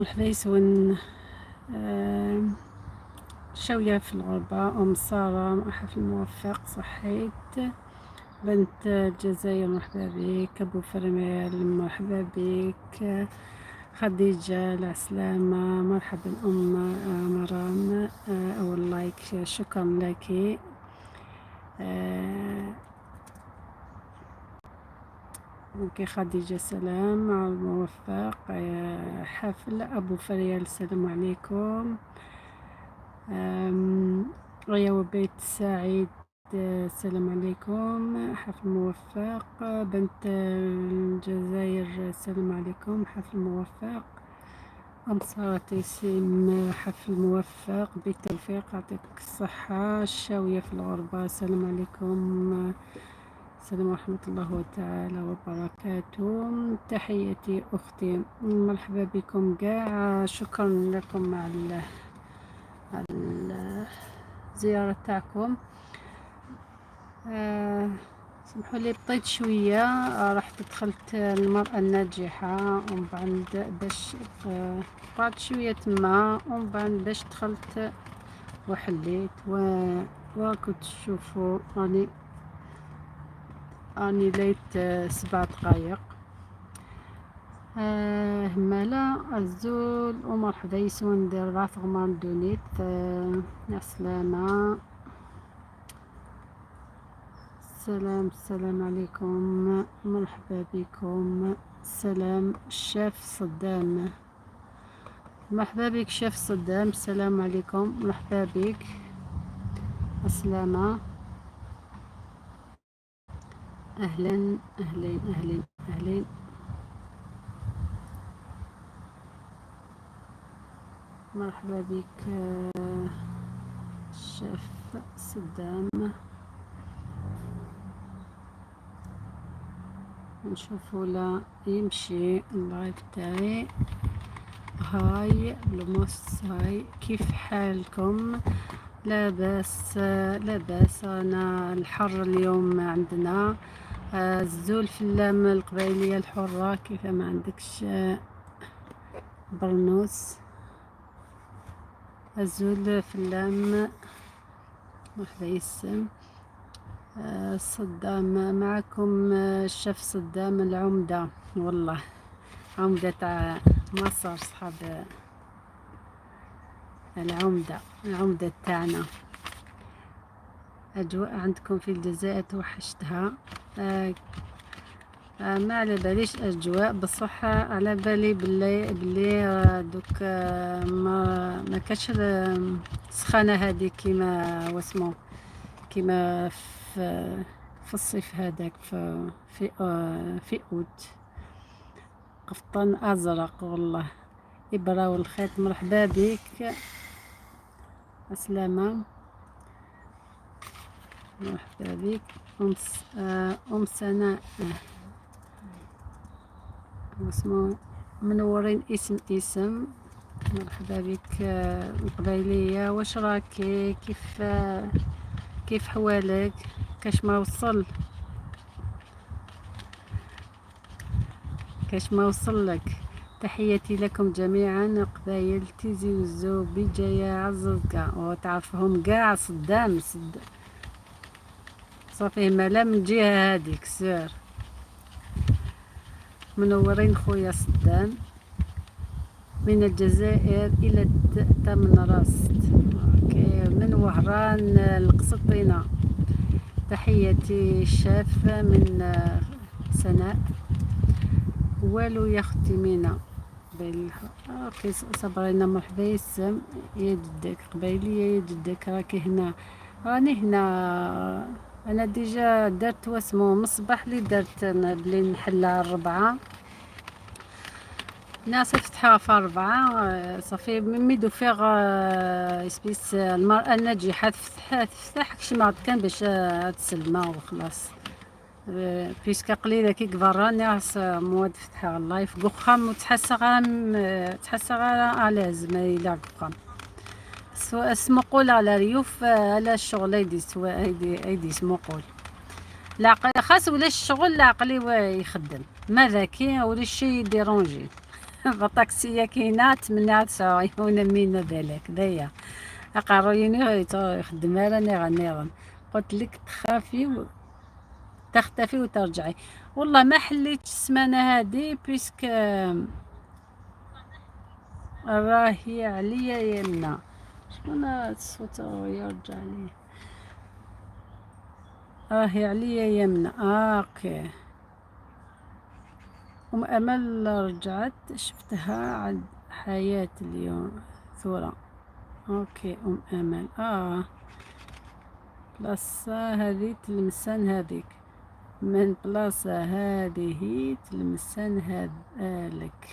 مرحبا يسون. آه، شاوية في الغربة، أم سارة، حفل موفق، صحيت. بنت الجزائر مرحبا بك. أبو فرمال مرحبا بك. خديجة العسلامة مرحبا. أم مرام، أول لايك، شكرا لك. okay خديجة سلام موفق. حفل أبو فريال السلام عليكم. يا وبيت سعيد السلام عليكم، حفل موفق. بنت الجزائر السلام عليكم، حفل موفق. أم سارة تيسيم حفل موفق بالتوفيق، يعطيك الصحة. الشاوية في الغربة السلام عليكم، السلام ورحمة الله تعالى وبركاته. تحياتي أختي، مرحبا بكم كاع، شكرا لكم على الزيارة تاعكم. سمحوا لي بطيت شوية، رحت دخلت المرأة الناجحة ومن بعد باش قعدت شوية تما، ومن بعد باش دخلت وحليت وكنت تشوفوا راني late 7 دقايق. همالا الزول ومرحبا يسون ندير ربعة غمار دونيت. السلامة، السلام، السلام عليكم، مرحبا بكم. سلام الشيف صدام، مرحبا بك شيف صدام، السلام عليكم، مرحبا بك، السلامة، أهلا أهلين أهلين أهلين. مرحبا بك الشيف صدام. نشوفوا لا يمشي ال live تاعي. هاي لموس، هاي كيف حالكم؟ لاباس لاباس. انا الحر اليوم عندنا. الزول في اللام القبيلية الحرة، كيف ما عندكش برنوس؟ الزول في اللام، مرحبا يسم. صدام معكم، الشيف صدام العمدة، والله عمدة تاع مصر، صحاب العمدة، العمدة تاعنا. أجواء عندكم في الجزائر توحشتها. ما على باليش أجواء، بصح على بالي بلي دوك ما كاش السخانة هذه كيما واسمو، كيما في الصيف هذاك في أوت. قفطان أزرق والله إبرة والخيط. مرحبا بك، السلامة، مرحبا بك. أم سناء واسمو، منورين اسم اسم. مرحبا بك. القبيلية واش راكي؟ كيف حوالك؟ كاش ما وصل؟ كاش ما وصل لك؟ تحياتي لكم جميعا. قبايل تيزي وزو بجاية عززقة وتعرفهم قاع. صدام صافي مالا من جهة هذيك سير. منورين خويا صدام من الجزائر إلى تمنراست. okay، من وهران القسطينة. تحياتي الشاف من سناء. والو يا اختي مينا okay صبرينا، مرحبا يسم يا جدك قبيلية يا جدك، راكي هنا؟ راني هنا انا déjà درت واسمو مصباح اللي درت بلي نحلها 4، ناس فتحها في 4 صافي ميدو فيغ سبيس المرأة الناجحة تفتح كشي ما كان باش تسلمى وخلاص، puisque قليلة كي كبر ناس مواد فتحها ال live قخام وتحس غير تحس غير à l'aise ما إلا قخام سمقول على ريوف على الشغل ايدي سوا ايدي سمقول العقل خاص ولا الشغل العقلي يخدم ماذا كي ولا شي déranger. بطاكسية كاينة تمنى تسعة مينا بالك دايا أقارو يخدم راني غنيضن. قلت لك تخافي تختفي وترجعي. والله ما حليت السمانة هادي puisque راهي عليا يمنى. شكون الصوت يرجع لي؟ راهي عليا يمنى. OK. ام امل رجعت شفتها عند حياة اليوم ثورة. OK ام امل. بلاصة هذه تلمسان، هذيك من بلاصة هذه تلمسان هذالك.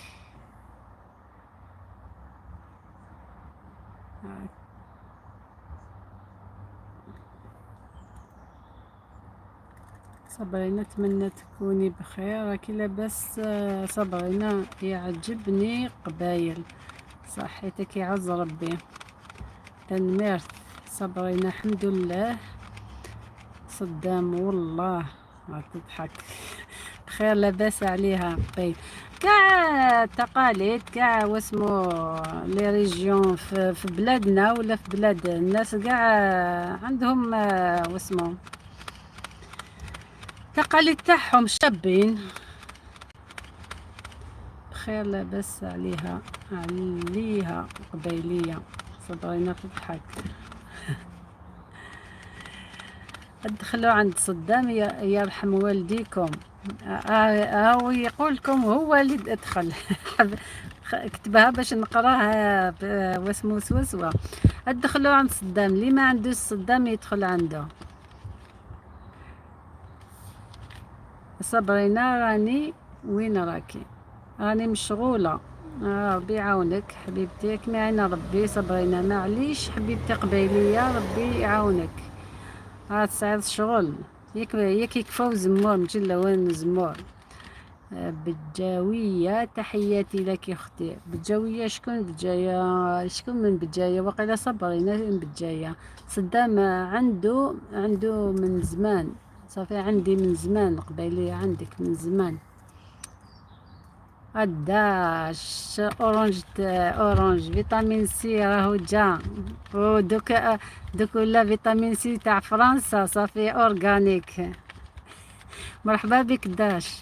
صبرينا نتمنى تكوني بخير، راكي لاباس صبرينا؟ يعجبني قبايل صحتك يعز ربي. تنميرت صبرينا الحمد لله. صدام والله ما تضحك بخير لاباس عليها. قبايل كاع تقاليد كاع واسمو les régions في بلادنا ولا في بلاد الناس كاع عندهم واسمو تقاليد تاعهم شابين. بخير لاباس عليها قبيلية. صبرينا تضحك. ادخلوا عند صدام يرحم والديكم. هو يقول لكم هو اللي ادخل. كتبها باش نقراها واسمو سوسوا. ادخلوا عند صدام، اللي ما عندوش صدام يدخل عنده. صبرينا راني وين راكي؟ راني مشغولة. ربي يعاونك حبيبتي، كما عين ربي. صبرينا معليش حبيبتي قبيلية، ربي يعاونك. تسعد الشغل ياك ياك يكفاو زمور مجلة وين زمور. بجاوية تحياتي لك اختي بجاوية. شكون بجاية؟ شكون من بجاية؟ وقيلا صبرينا من بجاية. صدام عنده من زمان، صافي عندي من زمان قبيلية، عندك من زمان. الداش orange orange vitamine C راهو جا، ودوك دوك ولا vitamine C تاع فرنسا صافي organique. مرحبا بك داش،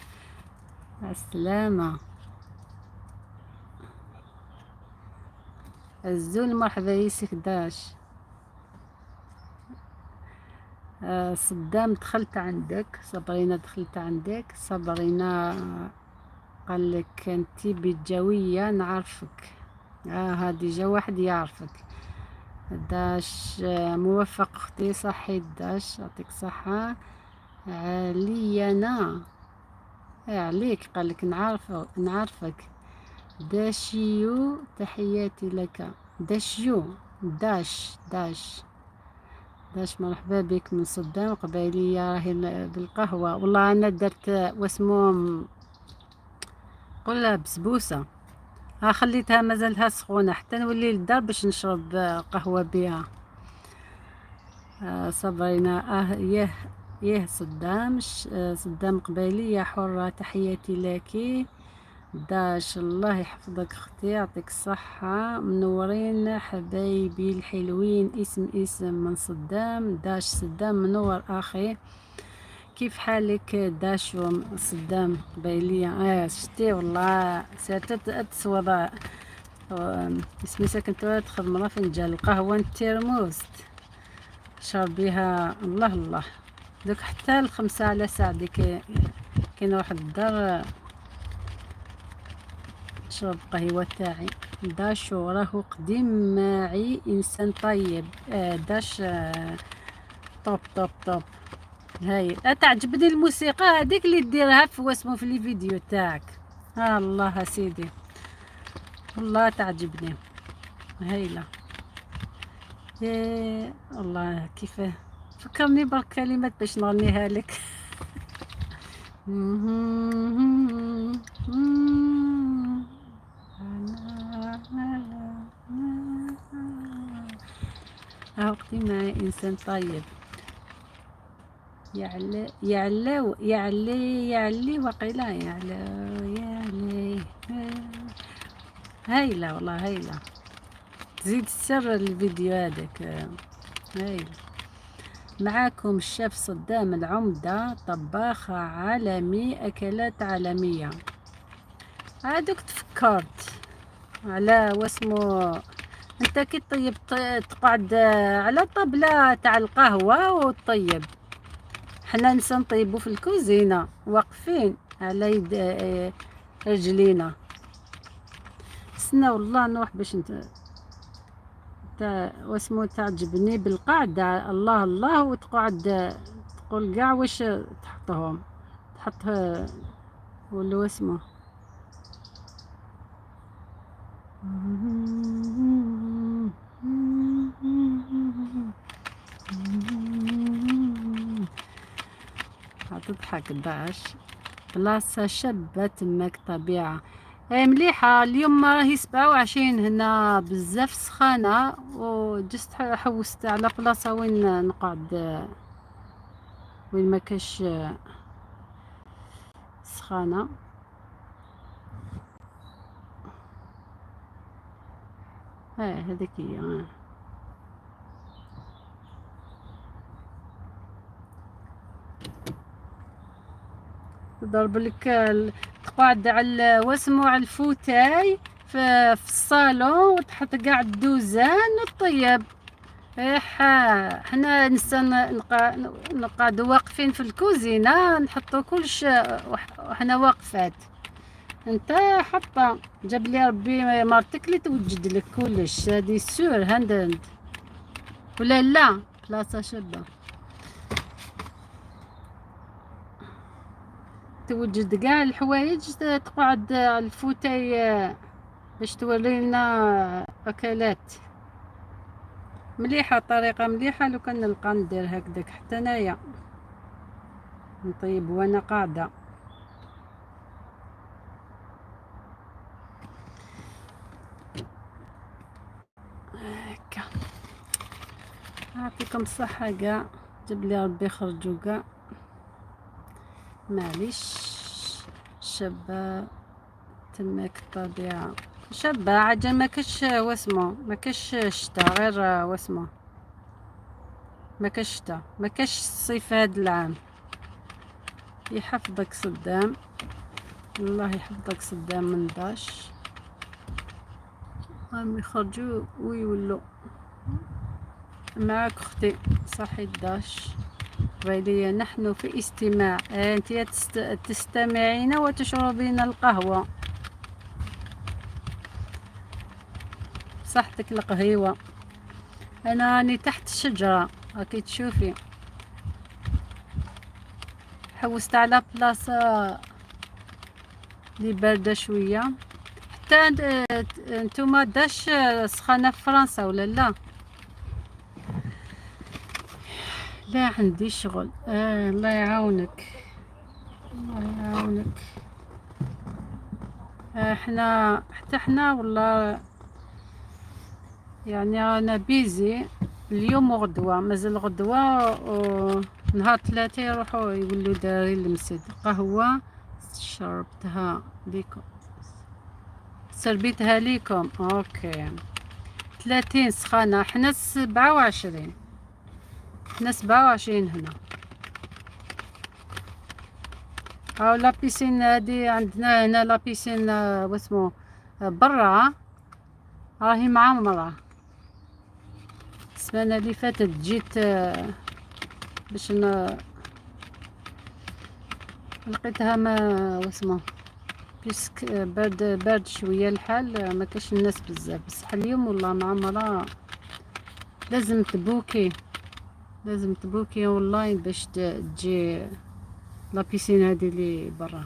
السلامة الزول. مرحبا يسك داش. صدام دخلت عندك، صبرينا دخلت عندك. صبرينا قال لك انتي بجاوية نعرفك. هادي جا واحد يعرفك. داش موفق اختي، صحي داش يعطيك صحة. علينا عليك قال لك نعرفك. داشيو تحياتي لك. داشيو داش داش داش مرحبا بك من صدام. قبيلية راهي بالقهوة. والله أنا درت واسمو قولها بسبوسة، ها خليتها مازالها سخونة حتى نولي للدار باش نشرب قهوة بها. صبرينا يه يه صدام. صدام قبيلية حرة تحياتي لك. داش الله يحفظك اختي، يعطيك الصحة. منورين حبايبي الحلوين. اسم اسم من صدام. داش صدام منور اخي، كيف حالك داش صدام قبيلية؟ شتي والله ساتت اتسوى اسمي ساكن تدخل مرة فنجان القهوة الترموز شربيها. الله الله دوك حتى 5 على ساعة ديك كي نروح للدار نشرب قهوة تاعي. داشو راهو قديم معي انسان طيب. داش top top top هاي. تعجبني الموسيقى هذيك اللي ديرها في واسمو في les vidéos تاعك. الله سيدي والله تعجبني هايلة. إيه الله كيفاه فكرني برك كلمات باش نغنيها لك. وقتي مع إنسان طيب. يعلى يعلى يعلي يعلي وقيلا يعلى يعلي. هايلة والله هايلة، تزيد السر الفيديو هذاك هايل. معاكم الشيف صدام العمدة، طباخ عالمي، أكلات عالمية. هادوك تفكرت على واسمو، انت كي طيب تقعد على طابلة تاع القهوة وطيب، حنا نسا نطيبو في الكوزينة واقفين على يد رجلينا. استنى والله نروح باش انت تا واسمو تعجبني بالقعدة، الله الله، وتقعد تقول كاع واش تحطهم، تحط ولا واسمو. تضحك داش. بلاصة شابة تماك، طبيعة ايه مليحة. اليوم راهي 27 هنا، بزاف سخانة، و juste حوست على بلاصة وين نقعد، وين ما كاش سخانة. ايه هذيك هي. تضرب لك تقعد على واسمو على ال fauteuil في الصالون وتحط كاع الدوزان وطيب. حنا نسا نقعدو واقفين في الكوزينة، نحطو كلش وحنا واقفات. انت حطه جاب لي ربي مرتك اللي توجد لك كلش، هادي sûr هاند ولا لا. بلاصة شابه توجد كاع الحوايج، تقعد على ال fauteuil باش تورينا اكلات مليحة. طريقه مليحة، لو كان نلقى ندير هكذاك حتى انايا نطيب وانا قاعدة. هكا يعطيكم الصحة كاع، جاب لي ربي خرجوا كاع. معليش شابه تماك الطبيعة شابه، عجل ما كاش واسمو، ما كاش شتا، غير واسمو ما كاش شتا، ما كاش الصيف هاد العام. يحفظك صدام، الله يحفظك صدام من داش. راهم يخرجوا ويولوا معاك اختي صحي داش. قبيلية نحن في استماع، انت تستمعين وتشربين القهوة، صحتك القهيوة. انا راني تحت الشجرة راكي تشوفي، حوست على بلاصة اللي باردة شوية. حتى انتوما داش سخانة في فرنسا ولا لا؟ لا عندي شغل. الله يعاونك، الله يعاونك. احنا حتى حنا والله يعني رانا busy اليوم وغدوة، مازال غدوة ونهار 3 يروحوا يولوا دارين المسجد. قهوة شربتها ليكم، سربيتها ليكم. OK 30 سخانة، حنا 27، حنا 27 هنا. هاو la piscine هادي عندنا هنا، la piscine واسمو برا راهي معمرة. السمانة اللي فاتت جيت باش لقيتها ما واسمو puisque بارد، بارد شوية الحال، ما كاش الناس بزاف. بصح اليوم والله معمرة، لازم تبوكي، لازم تبوكي اونلاين باش تجي la piscine هادي اللي برا.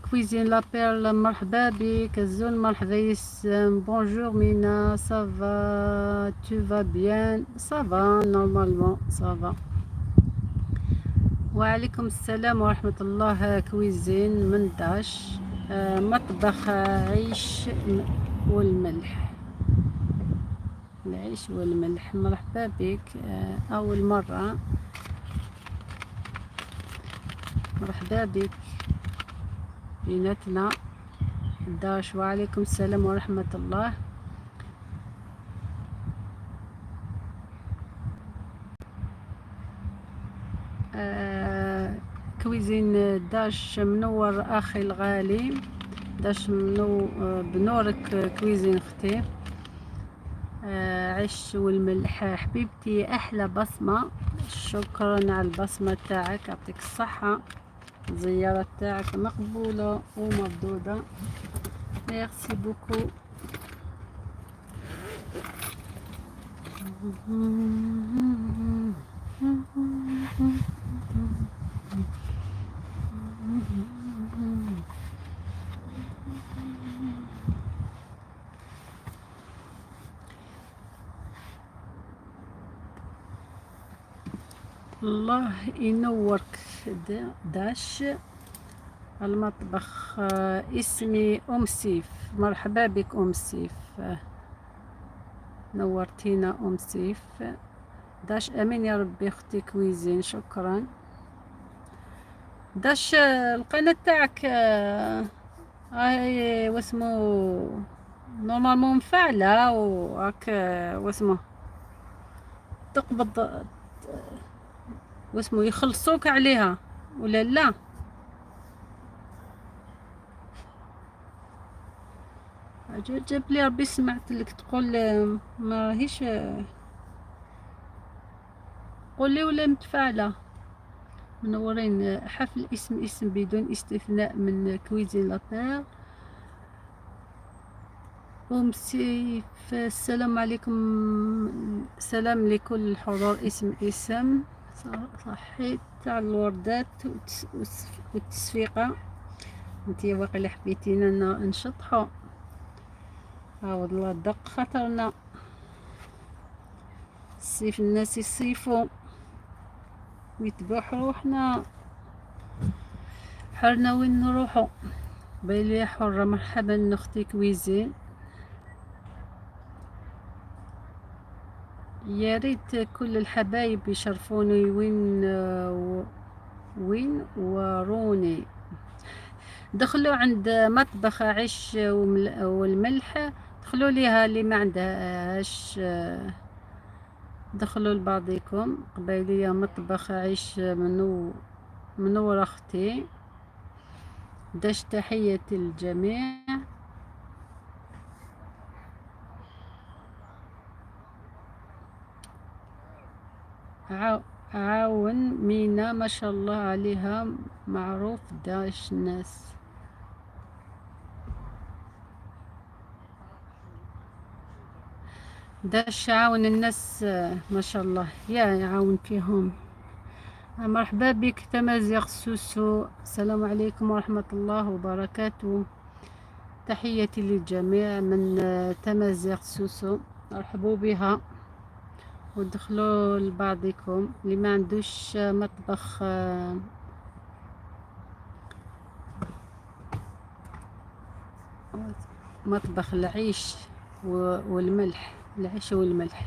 Cuisine La Perle مرحبا بك. الزول مرحبا يسم. bonjour مينا، ça va؟ tu vas bien؟ ça va normalement ça va. وعليكم السلام ورحمة الله. cuisine من داش. مطبخ عيش والملح، العيش والملح. مرحبا بك، أول مرة مرحبا بك بيناتنا. داش، وعليكم السلام ورحمة الله. cuisine داش منور أخي الغالي داش منو بنورك cuisine أختي. عش والملح حبيبتي، أحلى بصمة، شكرا على البصمة تاعك، يعطيك الصحة، الزيارة تاعك مقبولة ومردودة، merci beaucoup. الله ينورك داش المطبخ. اسمي أم سيف، مرحبا بك أم سيف، نورتينا أم سيف. داش أمين يا ربي أختي cuisine، شكرا. داش القناة تاعك هاي واسمو normalement مفعلة وهاك واسمو تقبض واسمو يخلصوك عليها ولا لا؟ جاب لي ربي سمعت لك تقول ما هيش، قولي ولا متفاعلة. منورين حفل اسم اسم بدون استثناء من cuisine la perle. أم سيف السلام عليكم، سلام لكل الحضور. اسم اسم صحيت تاع الوردات والتصفيقة. انتي واقيلا حبيتينا نشطحو، ها والله دق خاطرنا الصيف، الناس يصيفوا ويتبعوا روحنا، حرنا وين نروحو. بالي حرة. مرحبا اختي cuisine، يا ريت كل الحبايب يشرفوني وين وروني. دخلوا عند مطبخ عيش والملح، دخلوا ليها اللي ما عندهاش، دخلوا لبعضكم. قبيلية مطبخ عيش منورة اختي داش، تحية الجميع. عاون مينا ما شاء الله عليها، معروف داش ناس. داش عاون الناس ما شاء الله، يا يعاون فيهم. مرحبا بك تمازيغ سوسو، السلام عليكم ورحمة الله وبركاته، تحياتي للجميع من تمازيغ سوسو، مرحبوا بها ودخلوا لبعضكم. اللي ما عندوش مطبخ مطبخ العيش والملح، العيش والملح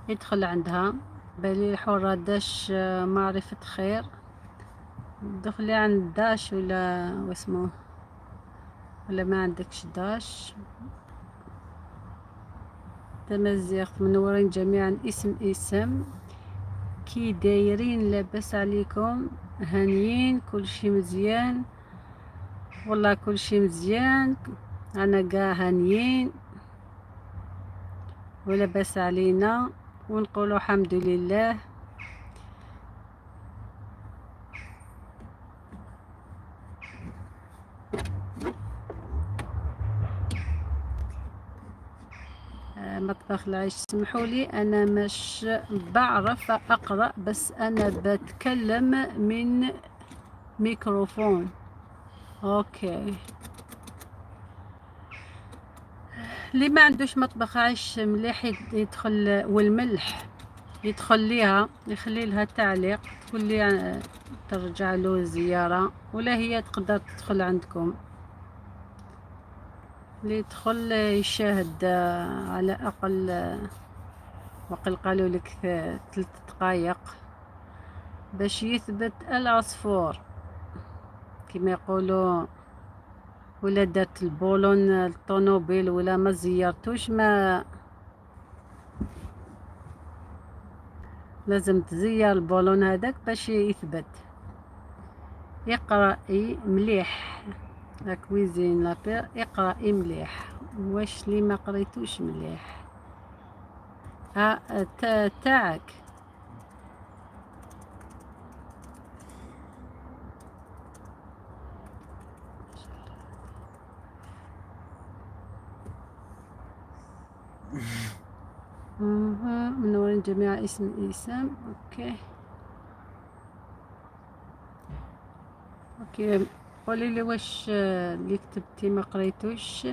يدخل عندها. بالي حرة داش معرفة خير، دخلي عند داش ولا واسمو، ولا ما عندكش داش. تمزيق منورين جميعا. اسم اسم كي دايرين لاباس عليكم، هانيين كل شي مزيان، والله كل شي مزيان، انا كاع هانيين ولا باس علينا ونقولوا الحمد لله. مطبخ العيش، سمحوا لي انا مش بعرف اقرا، بس انا بتكلم من ميكروفون. okay، اللي ما عندوش مطبخ عيش مليح يدخل، والملح يدخل ليها، يخلي لها تعليق، تقول لي ترجع له زيارة، ولا هي تقدر تدخل عندكم. اللي يدخل يشاهد على أقل وقل قالوا لك 3 دقائق باش يثبت العصفور كما يقولوا. ولا درت ال boulon الطونوبيل ولا ما زيرتوش، ما لازم تزير ال boulon هذاك باش يثبت. اقرأي مليح la cuisine la paire، اقرأي مليح. واش لي ما قريتوش مليح؟ ها تاعك. منورين جميع اسم اسم. okay okay، قولي لي واش اللي كتبتي ما قريتوش.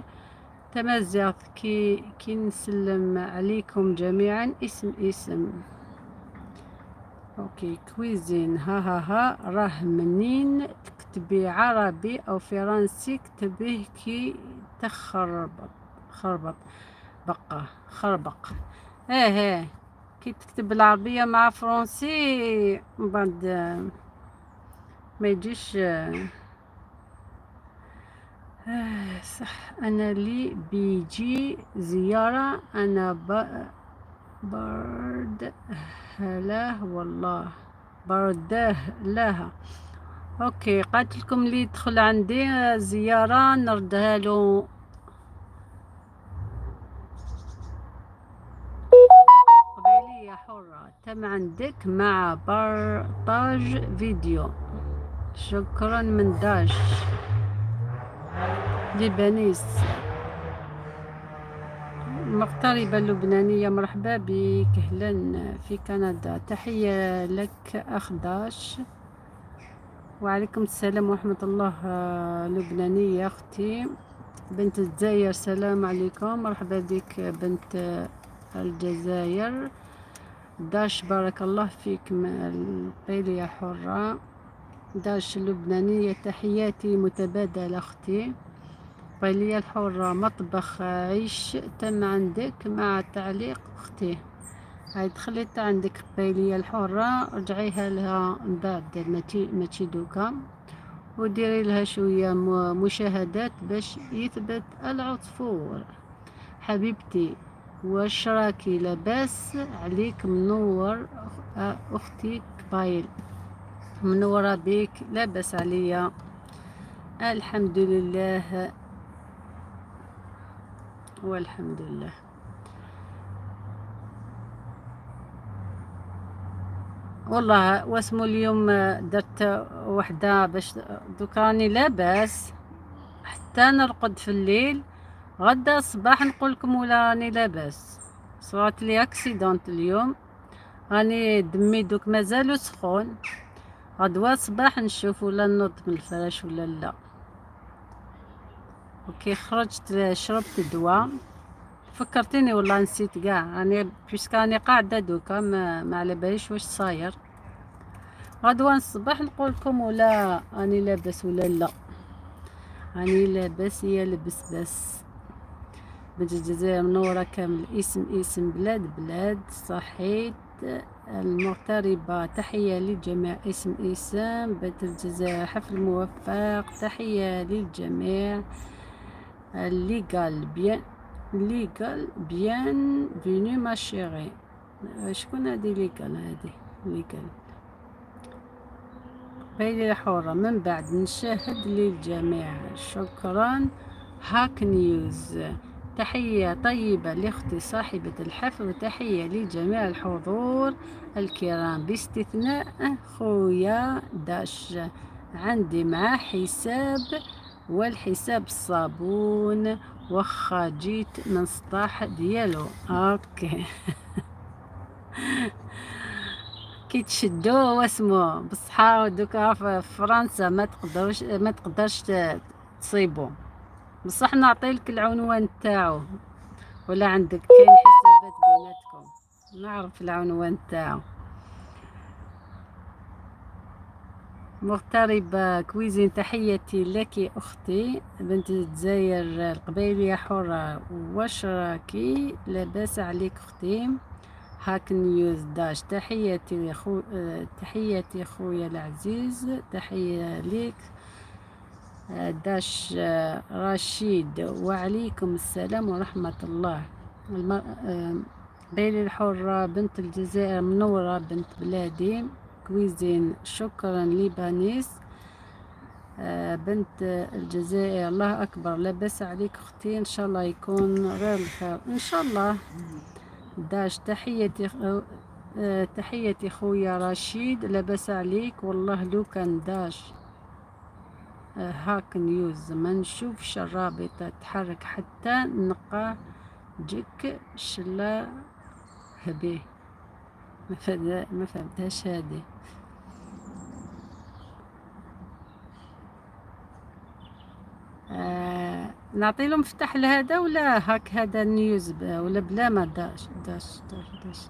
تمازيغت كي نسلم عليكم جميعا اسم اسم. okay cuisine، ها ها ها، راه منين تكتبي عربي او فرنسي كتبيه كي تخربط خربط بقى خربق. ايه ايه، كي تكتب العربية مع فرنسي من بعد ما يجيش. صح، انا لي بيجي زيارة انا برد هلاه والله برداه لها. okay، قالت لكم اللي يدخل عندي زيارة نردها له. قبيلية حرة تم عندك مع partage vidéo. شكرا من داش لبنيس المغتربة اللبنانية، مرحبا بك، أهلا في كندا. تحية لك أخ داش. وعليكم السلام ورحمة الله. لبنانية أختي بنت الجزائر، سلام عليكم، مرحبا بك بنت الجزائر. داش بارك الله فيك. القبيلية حرة داش اللبنانية، تحياتي متبادلة أختي. قبيلية الحرة مطبخ عيش تم عندك مع تعليق أختي. هاي دخلت عندك قبيلية الحرة، رجعيها لها من بعد ماشي دوكا، وديري لها شوية مشاهدات باش يثبت العصفور. حبيبتي واش راكي؟ لاباس عليك؟ منور أختي قبايل، منورة بك، لاباس عليا الحمد لله والحمد لله. والله واسمو اليوم درت وحدة باش دوك راني لاباس حتى نرقد في الليل، غدا الصباح نقول لكم ولا راني لاباس. صرات لي accident اليوم، راني دمي دوك مازالو سخون، غدوة الصباح نشوف ولا نوض من الفراش ولا لا. okay خرجت شربت دواء، فكرتيني والله نسيت كاع، راني puisque راني قاعدة دوكا ما على باليش واش صاير. غدوة الصباح نقول لكم ولا راني لاباس ولا لا. راني لاباس يا لبس بس. بنت الجزائر منورة كامل، اسم اسم بلاد بلاد. صحيت المغتربة، تحية للجميع. اسم اسم بنت الجزائر، حفل موفق، تحية للجميع. légal bien légal bienvenue ma chérie. شكون هادي légal؟ هادي légal قبيلة حرة. من بعد نشاهد للجميع، شكرا. هاك نيوز، تحية طيبة لأختي صاحبة الحفل، وتحية لجميع الحضور الكرام باستثناء خويا داش، عندي معاه حساب والحساب الصابون وخا جيت من سطاح ديالو. okay كي تشدوه واسمو بصحة دوكا في فرنسا ما تقدرش تصيبو، بصح نعطيلك العنوان تاعو ولا عندك كاين حسابات بيناتكم، نعرف العنوان تاعو. مغتربة cuisine، تحياتي لك أختي بنت الجزائر القبيلية حرة، واش راكي؟ لاباس عليك أختي. هاك نيوز داش، تحياتي تحياتي خويا العزيز، تحية ليك. داش رشيد، وعليكم السلام ورحمة الله. بيلي الحرة بنت الجزائر منورة بنت بلادي. cuisine شكرا لبانيس. بنت الجزائر الله أكبر، لاباس عليك أختي؟ إن شاء الله يكون غير الخير إن شاء الله. داش تحياتي، تحياتي خويا رشيد، لاباس عليك؟ والله لو كان داش هاك نيوز ما نشوفش الرابطة تحرك حتى نلقى جك شلا هبي. ما فهمتهاش هذه. نعطي له مفتاح لهذا ولا هاك هذا نيوز ولا بلا ما داش داش داش داش.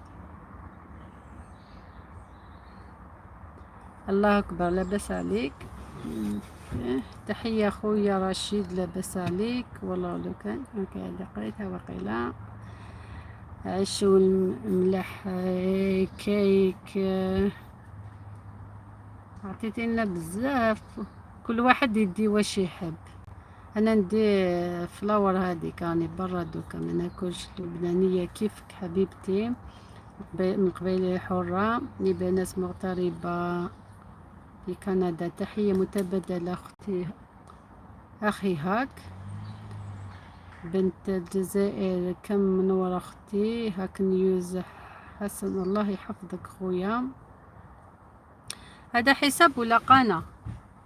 الله أكبر، لاباس عليك؟ تحية خويا رشيد، لاباس عليك؟ والله لو كان okay هذه قريتها وقيلا. عيش والملح كيك، عطيتينا بزاف، كل واحد يدي واش يحب. انا ندي flower هذيك، راني برا دوكا ما ناكلش. لبنانية كيفك حبيبتي؟ من قبيلة حرة لبنات مغتربة في كندا، تحية متبادلة أختي أخي هاك. بنت الجزائر كم منورة أختي. هاك نيوز حسن الله يحفظك خويا. هذا حساب ولا قناة؟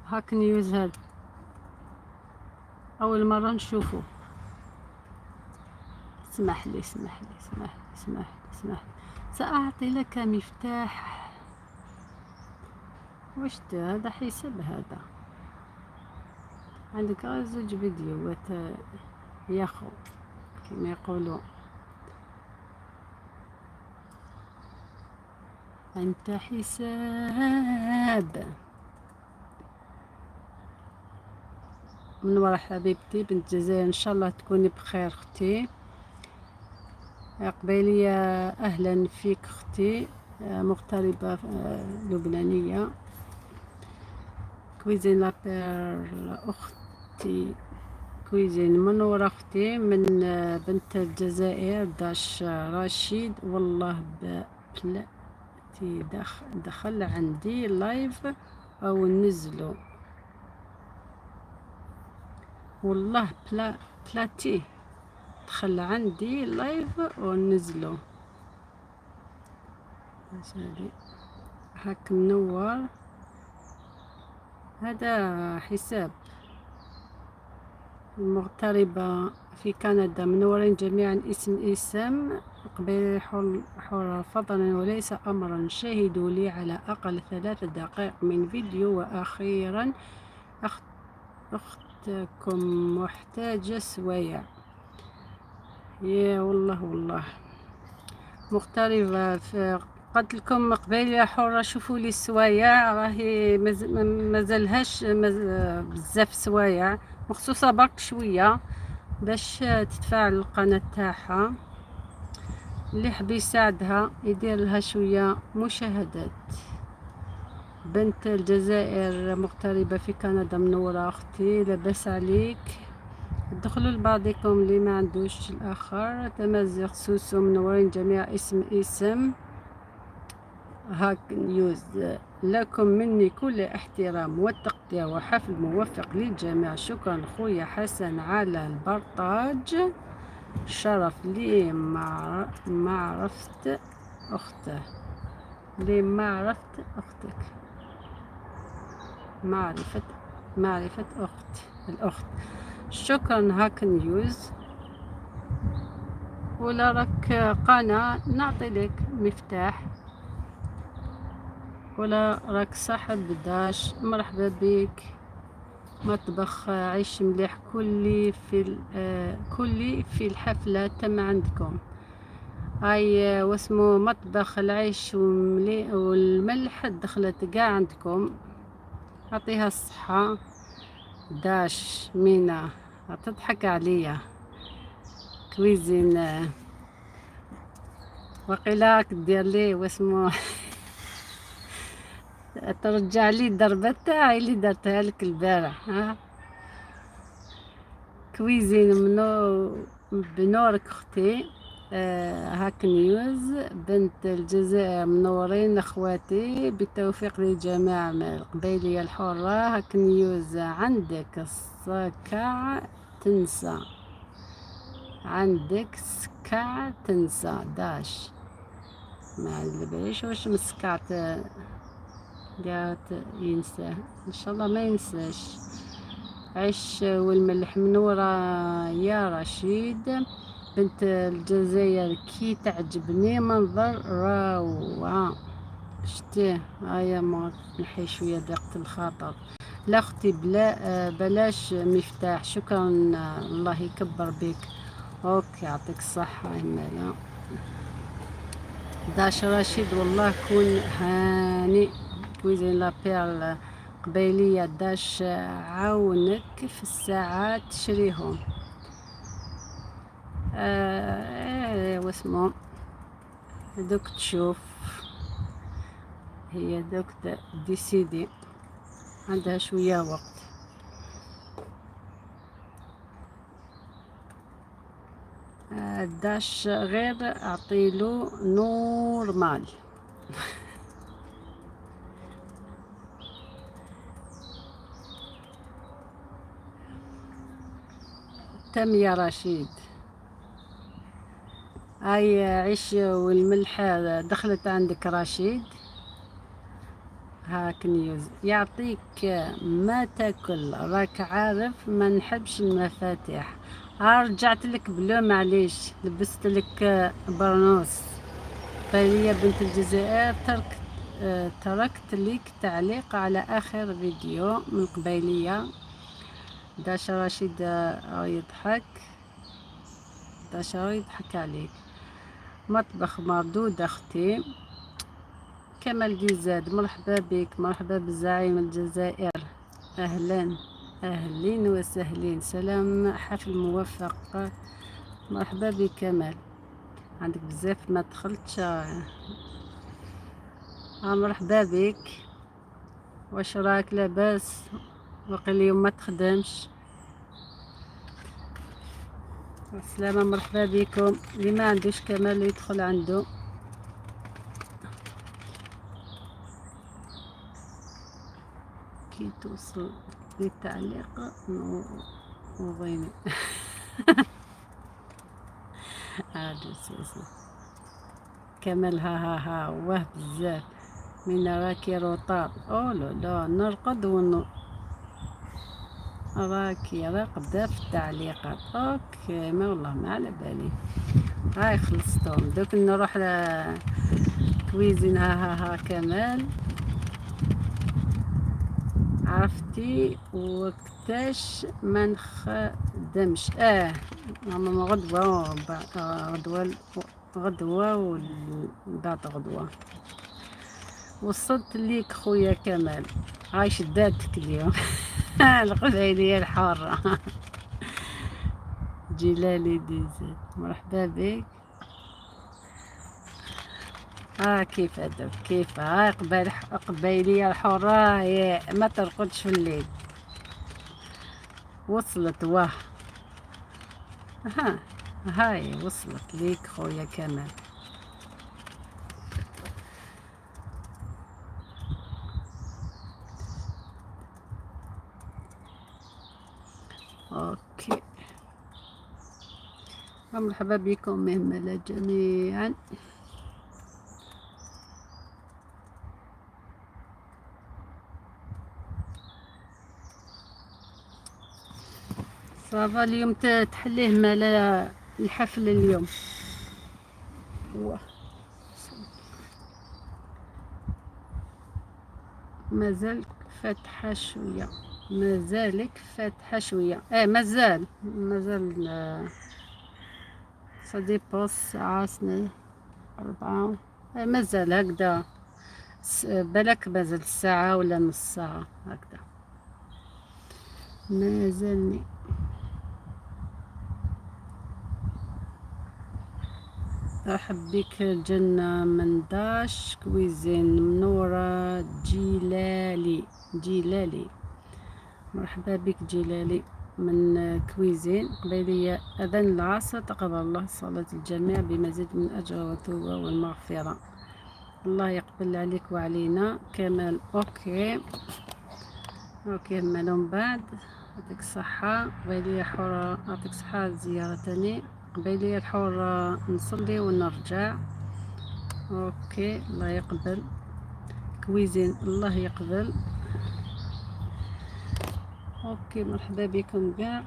هاك نيوز هذا أول مرة نشوفه. اسمح لي اسمح لي اسمح لي اسمح لي اسمح لي، سأعطي لك مفتاح. واش هذا حساب؟ هذا عندك غير زوج فيديوهات يا خو كما يقولوا. أنت حساب. من ورا حبيبتي بنت الجزائر، إن شاء الله تكوني بخير أختي. قبيلية أهلا فيك أختي، مغتربة لبنانية. cuisine la perle أختي cuisine منورة أختي من بنت الجزائر. داش رشيد والله بلاتي دخل عندي live أو نزلو، والله بلاتي دخل عندي live ونزلو. هاك منور، هذا حساب المغتربة في كندا. منورين جميعا. اسم اسم قبيلة حرة فضلا وليس أمرا، شاهدوا لي على أقل 3 دقائق من فيديو. وأخيرا أختكم محتاجة سوايع. يا والله والله مغتربة في قلت لكم قبيلة حرة شوفوا لي السوايع، راهي مازالهاش بزاف سوايع، مخصوصة برك شوية باش تتفاعل القناة تاعها. اللي حب يساعدها يدير لها شوية مشاهدات. بنت الجزائر مغتربة في كندا منورة أختي، لاباس عليك؟ دخلوا لبعضكم اللي ما عندوش الآخر. تمازيغ سوسو منورين جميع. اسم اسم هاك نيوز، لكم مني كل احترام والتقدير وحفل موفق للجميع. شكرا خويا حسن على ال partage، شرف لي ما عرفت أخته، لي ما عرفت أختك، معرفة أخت الأخت. شكرا هاك نيوز. ولا راك قناة نعطي لك مفتاح، ولا راك صاحب داش مرحبا بك. مطبخ عيش مليح كلي في الحفلة تم عندكم. هاي واسمو مطبخ العيش والملح دخلت قاع عندكم، اعطيها الصحة. داش مينا تضحك عليا. cuisine وقيلا دير لي واسمو ترجع لي الضربة تاعي اللي درتها لك البارح. ها cuisine منو بنورك اختي. هاك نيوز بنت الجزائر منورين اخواتي، بالتوفيق للجميع من القبيلية الحرة. هاك نيوز عندك السكع تنسى، عندك سكع تنسى داش، ما على باليش واش مسكع ينساه، ان شاء الله ما ينساش. عيش والملح منورة يا رشيد. بنت الجزائر كي تعجبني منظر روعة. شتيه هيا ما نحي شوية ضيقة الخاطر. لا اختي بلا بلاش مفتاح، شكرا الله يكبر بك. OK يعطيك الصحة. إمالا داش رشيد والله كون هاني. cuisine la perle قبيلية داش عاونك في الساعات تشريهم. واسمو دوك تشوف هي دوك décider، عندها شوية وقت. داش غير اعطيلو normal. تم يا رشيد. هاي عيش والملح دخلت عندك رشيد. هاك نيوز يعطيك ما تاكل، راك عارف ما نحبش المفاتيح. رجعت لك بلو معليش، لبست لك برنوس. فهي بنت الجزائر تركت لك تعليق على اخر فيديو من قبيلية. داش رشيد يضحك، داش يضحك عليك. مطبخ مردود اختي. كمال ديزاد مرحبا بك، مرحبا بالزعيم الجزائر، اهلا اهلين وسهلين. سلام، حفل موفق. مرحبا بك كمال، عندك بزاف ما دخلتش. مرحبا بك، واش راك؟ لاباس؟ وقي اليوم ما تخدمش. السلامة، مرحبا بكم. اللي ما عندوش كمال يدخل عنده. كي توصل للتعليق نوضيني. كمال ها ها ها واه بزاف من راكي retard. oh là là نرقد ون راكي راقدة في التعليقات. OK ما والله ما على بالي. هاي خلصتهم، دوك نروح cuisine. ها ها ها كمال، عرفتي وقتاش ما نخدمش؟ ماما غدوة، غدوة، غدوة وبعد غدوة. وصلت ليك خويا كمال، هاي شداتك اليوم. القبيلية الحارة. جلالي ديزل مرحبا بك. كيف هذا؟ كيف هاي قبيلية الحرة ما ترقدش في الليل. وصلت واه، ها هاي وصلت ليك خويا كمال. OK مرحبا بكم مهملة جميعا. ça va اليوم تحليه مالا الحفل اليوم. مازال فاتحة شوية، مازالك فاتحة شوية. مازال، مازال، ça dépend ساعة 2 4، مازال هكذا، بالك مازال ساعة ولا نص ساعة هكذا مازالني. رحب بك جنة من داش cuisine منورة. جلالي، جلالي مرحبا بك جلالي. من cuisine قبيلية. أذان العصر، تقبل الله صلاة الجميع بمزيد من الأجر والتوبة والمغفرة. الله يقبل عليك وعلينا كمال. OK OK، من بعد يعطيك الصحة قبيلية حرة، يعطيك الصحة الزيارة تاني قبيلية الحرة. نصلي ونرجع. OK، الله يقبل. cuisine الله يقبل. OK، مرحبا بكم كاع.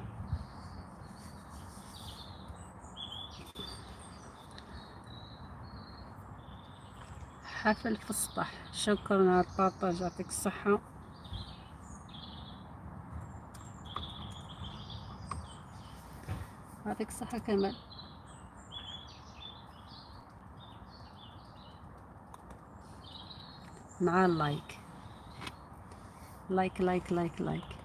حفل في السطح، شكرا على ال partage، يعطيك الصحة. يعطيك الصحة كمال. مع ال like like like like like.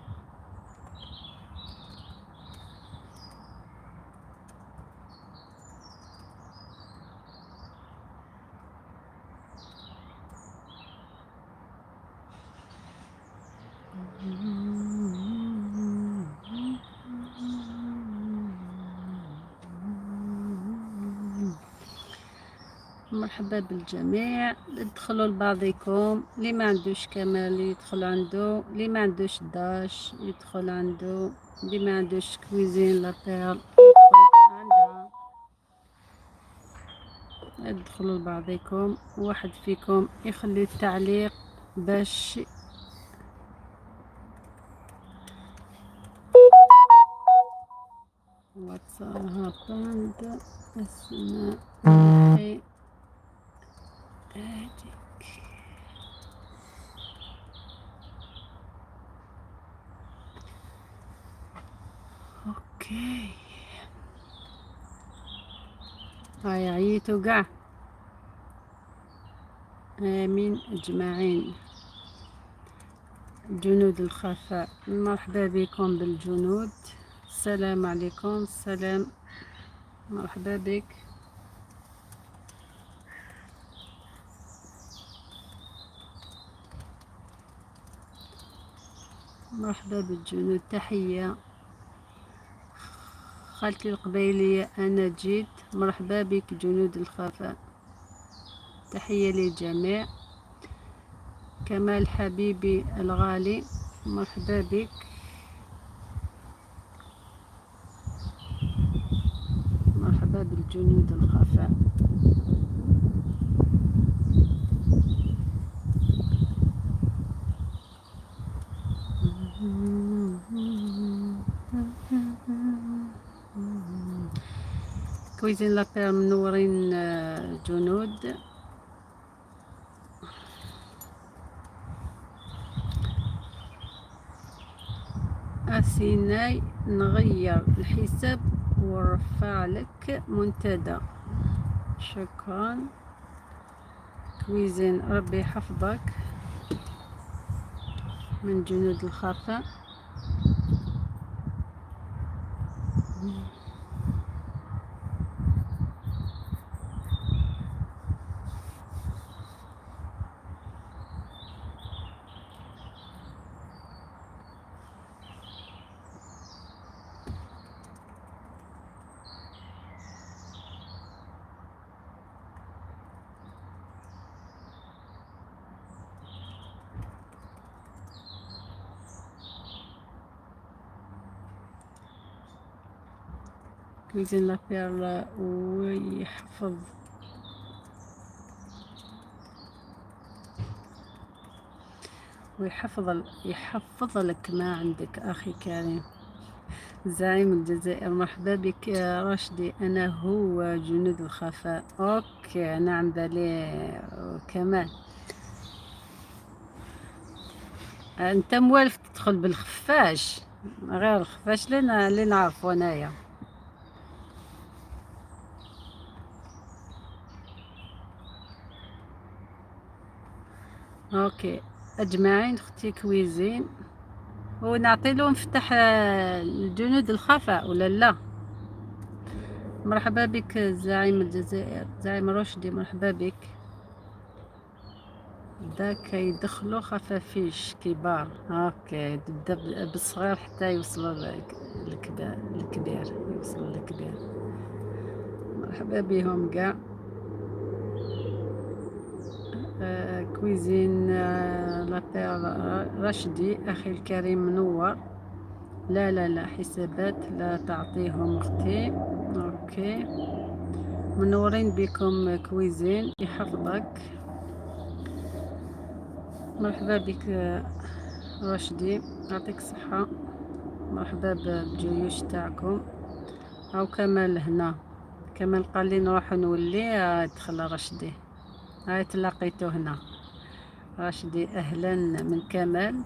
مرحبا بالجميع، ادخلوا لبعضكم. اللي ما عندوش كمال يدخل عنده، اللي ما عندوش داش يدخل عنده، اللي ما عندوش cuisine la perle يدخل عندها. ادخلوا لبعضكم، واحد فيكم يخلي التعليق باش what's happened. اسماء هاديك. OK، هاي عييتو قاع، امين اجمعين. جنود الخفاء، مرحبا بكم بالجنود. السلام عليكم. السلام، مرحبا بك. مرحبا بالجنود. تحية خالتي القبيلية، أنا جيت. مرحبا بك جنود الخفاء، تحية للجميع. كمال حبيبي الغالي، مرحبا بك. مرحبا بالجنود الخفاء. cuisine la perle منورين جنود. أسيناي نغير الحساب ورفع لك منتدى. شكرا cuisine، ربي يحفظك من جنود الخفاء. cuisine la perle ويحفظ يحفظ لك ما عندك. أخي كريم زعيم الجزائر، مرحبا بك يا رشدي. أنا هو جنود الخفاء. OK، أنا بالي كمال أنت موالف تدخل بالخفاش، غير الخفاش اللي نعرفو أنايا. OK اجمعين اختي cuisine، ونعطي له مفتاح الجنود الخفاء ولا لا؟ مرحبا بك زعيم الجزائر، زعيم رشدي، مرحبا بك. داك يدخلوا خفافيش كبار. OK، تبدا بالصغير حتى يوصلوا الكبير، يوصل الكبير. مرحبا بهم كاع. Cuisine la perle رشدي اخي الكريم منور. لا لا لا، حسابات لا تعطيهم اختي. OK، منورين بكم Cuisine، يحفظك. مرحبا بك رشدي، يعطيك الصحة. مرحبا بالجيوش تاعكم. او كمال هنا، كمال قال لي نروح نولي. دخل رشدي، هاي تلاقيتو هنا رشدي. اهلا من كمال.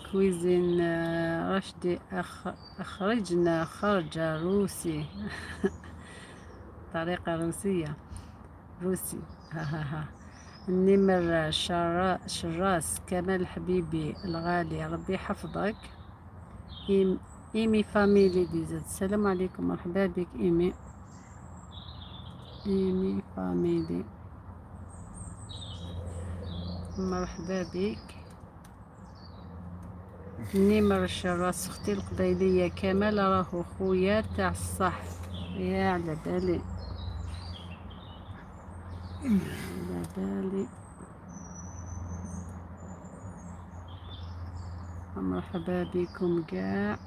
Cuisine رشدي اخرجنا خرج روسي، طريقة روسية، روسي ها ها ها. النمر شراس كمال حبيبي الغالي، ربي يحفظك. إيمي Family DZ، السلام عليكم، مرحبا بك إيمي. إيمي Family، مرحبا بك. نمر الشراس اختي القبيلية، كمال راهو خويا تاع الصح. يا على بالي، على بالي. مرحبا بكم كاع.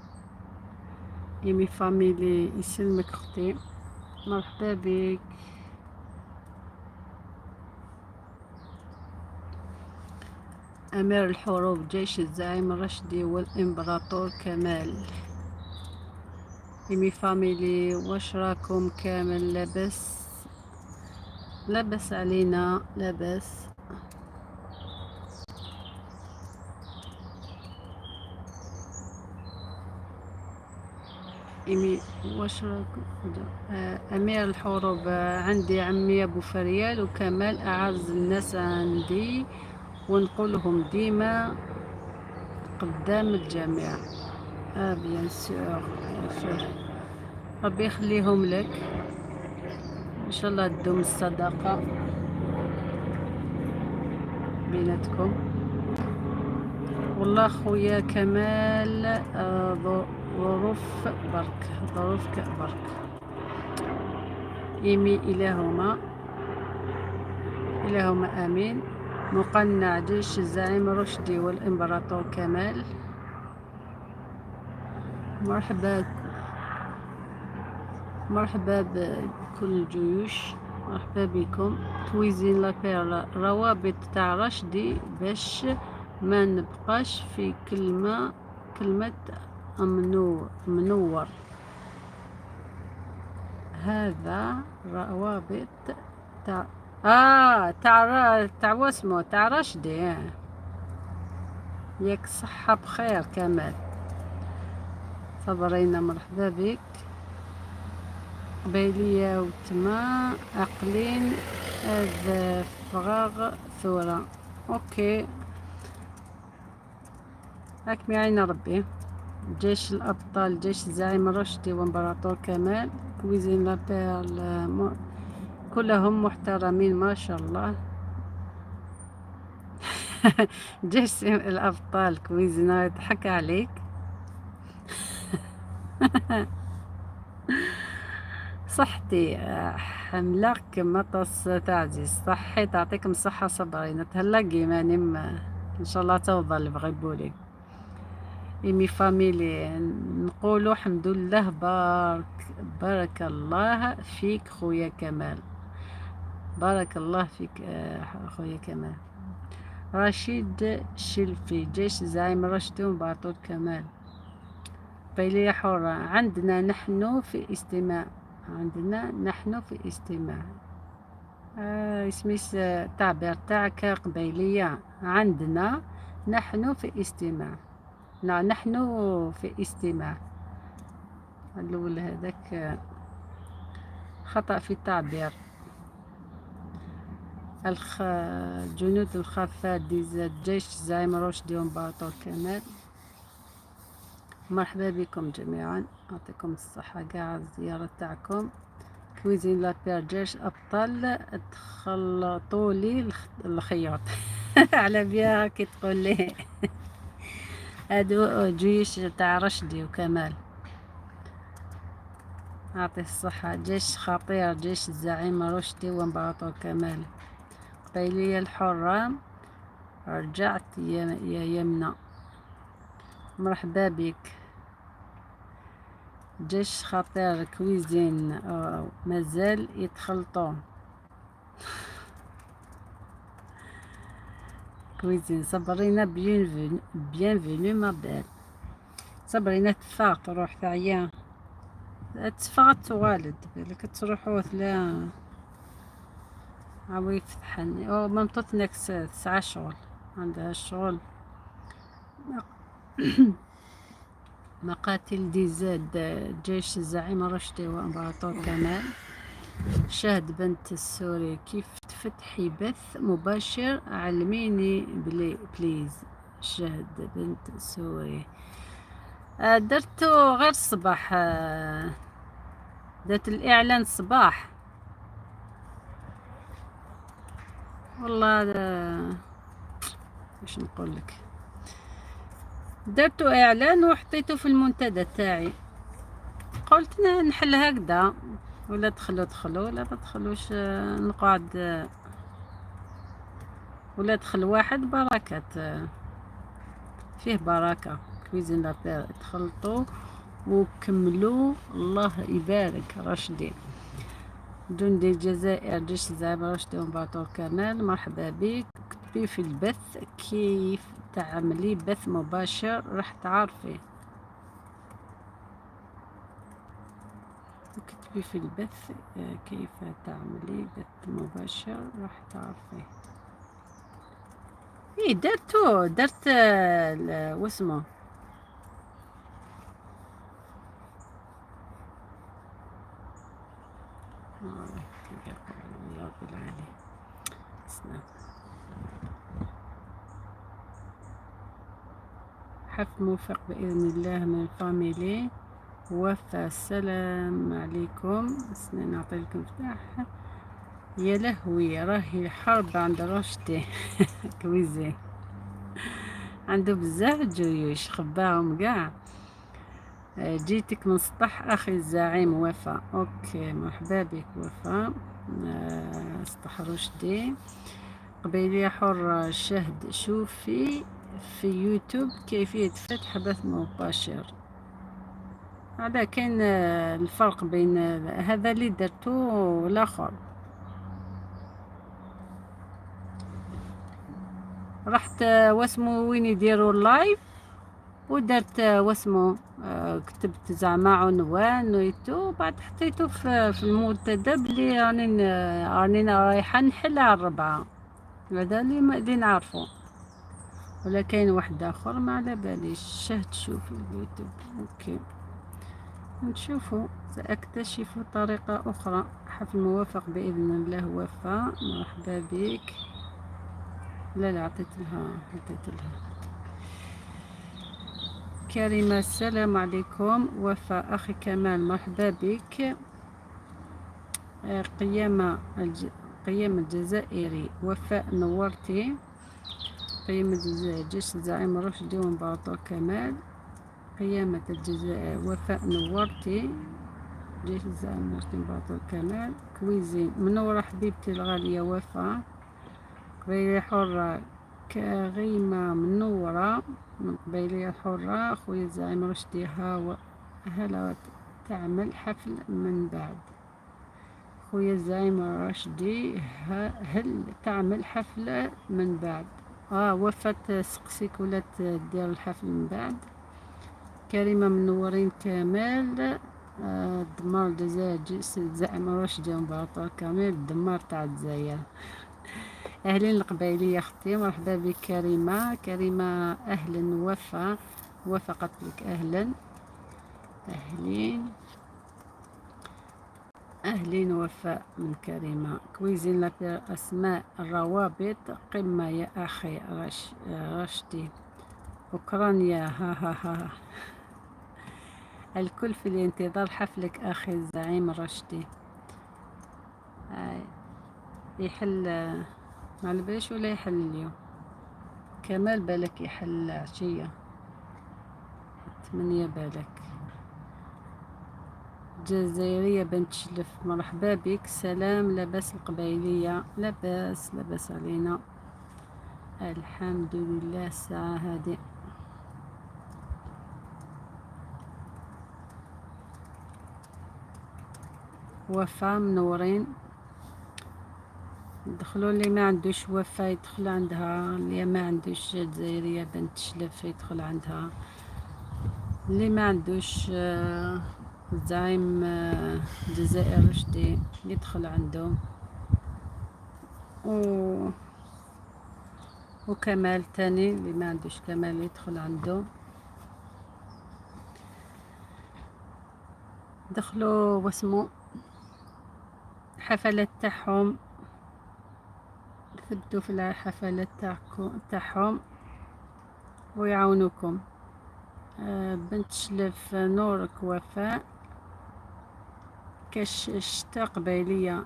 إيمي Family يسلمك اختي، مرحبا بك. أمير الحروب، جيش الزعيم الرشدي والإمبراطور كمال. إيمي Family، واش راكم كامل؟ لاباس؟ لاباس علينا، لاباس. إيمي واش راكم؟ أمير الحروب، عندي عمي أبو فريال وكمال أعز الناس عندي، ونقولهم ديما قدام الجميع. Bien sûr، bien sûr، ربي يخليهم لك، ان شاء الله تدوم الصداقة بيناتكم. والله خويا كمال ظروف برك، ظروف برك. إيمي إلهما إلهما آمين. مقنع، جيش الزعيم رشدي والإمبراطور كمال. مرحبا، مرحبا بكل الجيوش، مرحبا بكم. Cuisine la perle، روابط تاع رشدي باش ما نبقاش في كلمة منور. هذا روابط تاع واسمو تاع رشدي. ياك صحة بخير كمال. صبرينا مرحبا بك. قبيلية وتما أقلين هذا فراغ ثورة. OK، هاك معين ربي. جيش الأبطال، جيش الزعيم الرشدي وإمبراطور كمال. Cuisine la perle، كلهم محترمين ما شاء الله. جيش الأبطال Cuisine يضحك عليك. صحتي حملاك مطس تعزيز صحي، تعطيكم الصحة. صبرين تهلاقي ماني ان شاء الله توضل بغيبولي. إيمي Family نقولوا الحمد لله، بارك بارك الله فيك خويا كمال، بارك الله فيك خويا كمال. رشيد شلفي، جيش زعيم رشدي وباطول كمال. قبيلية حرة، عندنا نحن في استماع، عندنا نحن في استماع. اسميس تعبير تاعك قبيلية، عندنا نحن في استماع. لا، نحن في استماع. الأول هذاك خطأ في التعبير. جنود الخفاء DZ، جيش زعيم رشدي وامبراطور كمال. مرحبا بكم جميعا، يعطيكم الصحة كاع الزيارة تاعكم. Cuisine la paire جيش أبطال تخلطوا لي الخيوط على بيها كي تقول لي هادو جيش تاع رشدي وكمال. أعطيه الصحة. جيش خطير، جيش الزعيم رشدي وامبراطور كمال. قبيلية الحرة رجعت يا يمنى، مرحبا بك. جيش خطير cuisine مازال يتخلطوا. cuisine صبرينا bienvenue ma belle. صبرينا تفاق تروح تعيا تفاق توالد بالك تروحوا ثلا عاوي يفتحن او ممطوط تسعة شغل عندها الشغل. مقاتل دي زاد جيش الزعيم رشدي وامبراطور كمال. شهد بنت السوري كيف تفتحي بث مباشر علميني please. شهد بنت السوري درتو غير الصباح، درت الإعلان الصباح والله. واش نقول لك، درتو اعلان وحطيته في المنتدى تاعي، قلت نحل هكذا ولا دخلوا دخلوا ولا ما دخلوش نقعد، ولا دخل واحد بركات فيه بركة. Cuisine la paire تخلطوا وكملوا الله يبارك. رشدي جندي الجزائر جيش الزعيم رشدي وامبراطور كمال مرحبا بك. اكتبي في البث كيف تعملي بث مباشر راح تعرفي. اكتبي في البث كيف تعملي بث مباشر راح تعرفي. ايه درتو درت واسمه حفل موفق بإذن الله من فاميلي وفا. السلام عليكم. نعطي لكم مفتاح. يا لهوي راهي الحرب عند رشدي cuisine عنده بزاف جيوش خباهم كاع. جيتك من سطح اخي الزعيم وفا. OK مرحبا بك وفا. سطح رشدي. قبيلية حرة شهد شوفي في يوتيوب كيفية فتح بث مباشر. هذا كاين الفرق بين هذا اللي درتو والاخر. رحت واسمو وين يديروا ال live ودرت واسمو كتبت زعما عنوان ويتو بعد حطيته في المنتدى بلي راني رايحه نحل على 4. هذا اللي نعرفو، ولا كاين واحد اخر ما على باليش. شهد شوف اليوتيوب. OK نشوفو، ساكتشف طريقه اخرى. حفل موافق باذن الله. وفاء مرحبا بك. لا لا عطيت لها عطيت لها. كريمة السلام عليكم. وفاء أخي كمال مرحبا بك. قيام الجزائري وفاء نورتي. قيامة الجزائر جيش الزعيم رشدي وامبراطور كمال. قيامة الجزائر وفاء نورتي. جيش الزعيم رشدي وامبراطور كمال. cuisine منورة حبيبتي الغالية وفاء. قبيلية حرة كريمة منورة من قبيلية حرة. خويا الزعيم رشدي ها هلا تعمل حفل من بعد. خويا الزعيم رشدي هل تعمل حفلة من بعد؟ وفات سقسيك ولا تدير الحفل من بعد. كريمة منورين كمال. دمار الجزائر الزعيم رشدي وامبراطور كمال دمار تاع الجزائر. اهلين القبيلية اختي مرحبا بك كريمة. كريمة اهلا وفا وفقت لك اهلا. اهلين اهلين وفاء من كريمة. cuisine la paire اسماء الروابط قمة يا اخي رشدي. اوكرانيا ها ها ها. الكل في الانتظار حفلك اخي الزعيم رشدي. يحل، ما على باليش ولا يحل اليوم. كمال بالك يحل عشية 8 بالك. جزائرية بنت شلف مرحبا بك. سلام، لاباس القبايلية؟ لاباس، لاباس علينا الحمد لله. الساعة هذه وفا منورين. دخلوا اللي ما عندوش وفا يدخل عندها، اللي ما عندوش جزائرية بنت شلف يدخل عندها، اللي ما عندوش زعيم الجزائر رشدي يدخل عنده، وكمال تاني اللي ما عندوش كمال يدخل عنده. دخلوا واسمو حفلات تاعهم، ثبتوا في الحفلات تاعهم ويعاونوكم. بنت شلف نورك وفاء. كاش شتا قبايلية؟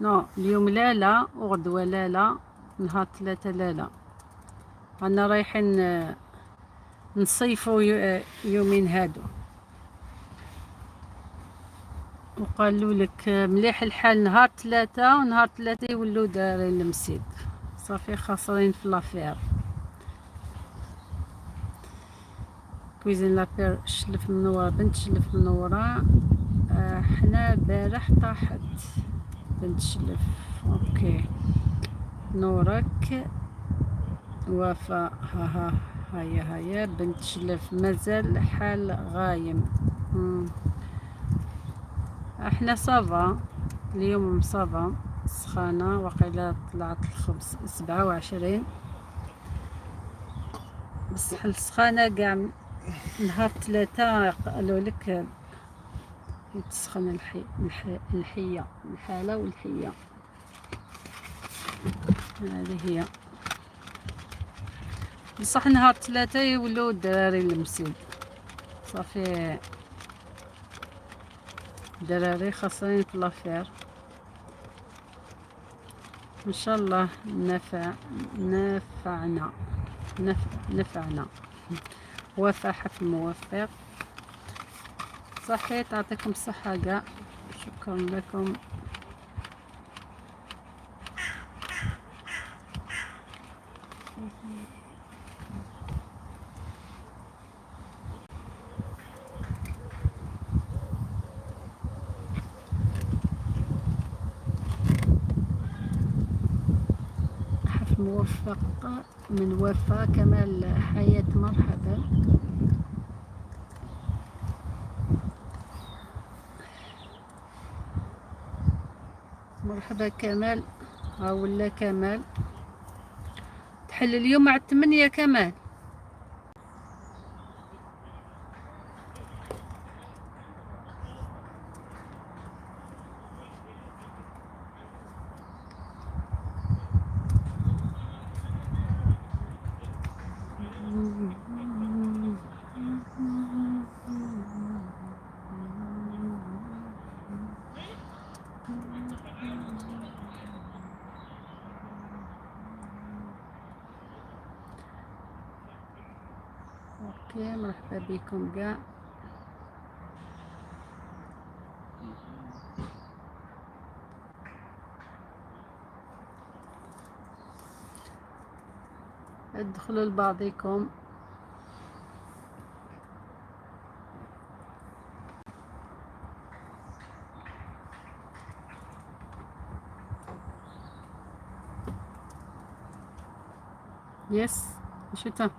non اليوم لا لا، وغدوة لا لا، نهار 3 لا لا. رانا رايحين نصيفو يومين هادو. وقالوا لك مليح الحال نهار 3، ونهار 3 يولوا دارين المسيد، صافي خاسرين في l'affaire. cuisine l'affaire شلف منورة، بنت شلف منورة. حنا البارح طاحت بنت شلف. OK نورك وفا. ها ها هيا هيا بنت شلف مازال حال غايم. احنا ça va اليوم، ça va سخانة وقيلا طلعت الخمس 27، بصح السخانة قاع نهار 3 قالوا لك تسخن الحية، الحالة والحية. هذه هي. بصح نهار 3 يولوا الدراري المسيد، صافي الدراري خاصين في l'affaire. ان شاء الله نفع نفعنا نفعنا وفا حفل موفق. صحيت، يعطيكم الصحة كاع، شكرا لكم. حفل موفق من وفا كمال حياة. مرحبا. مرحبا كمال. ها ولا كمال تحل اليوم مع 8 كمال. OK مرحبا بكم كاع. ادخلوا لبعضكم. yes شتا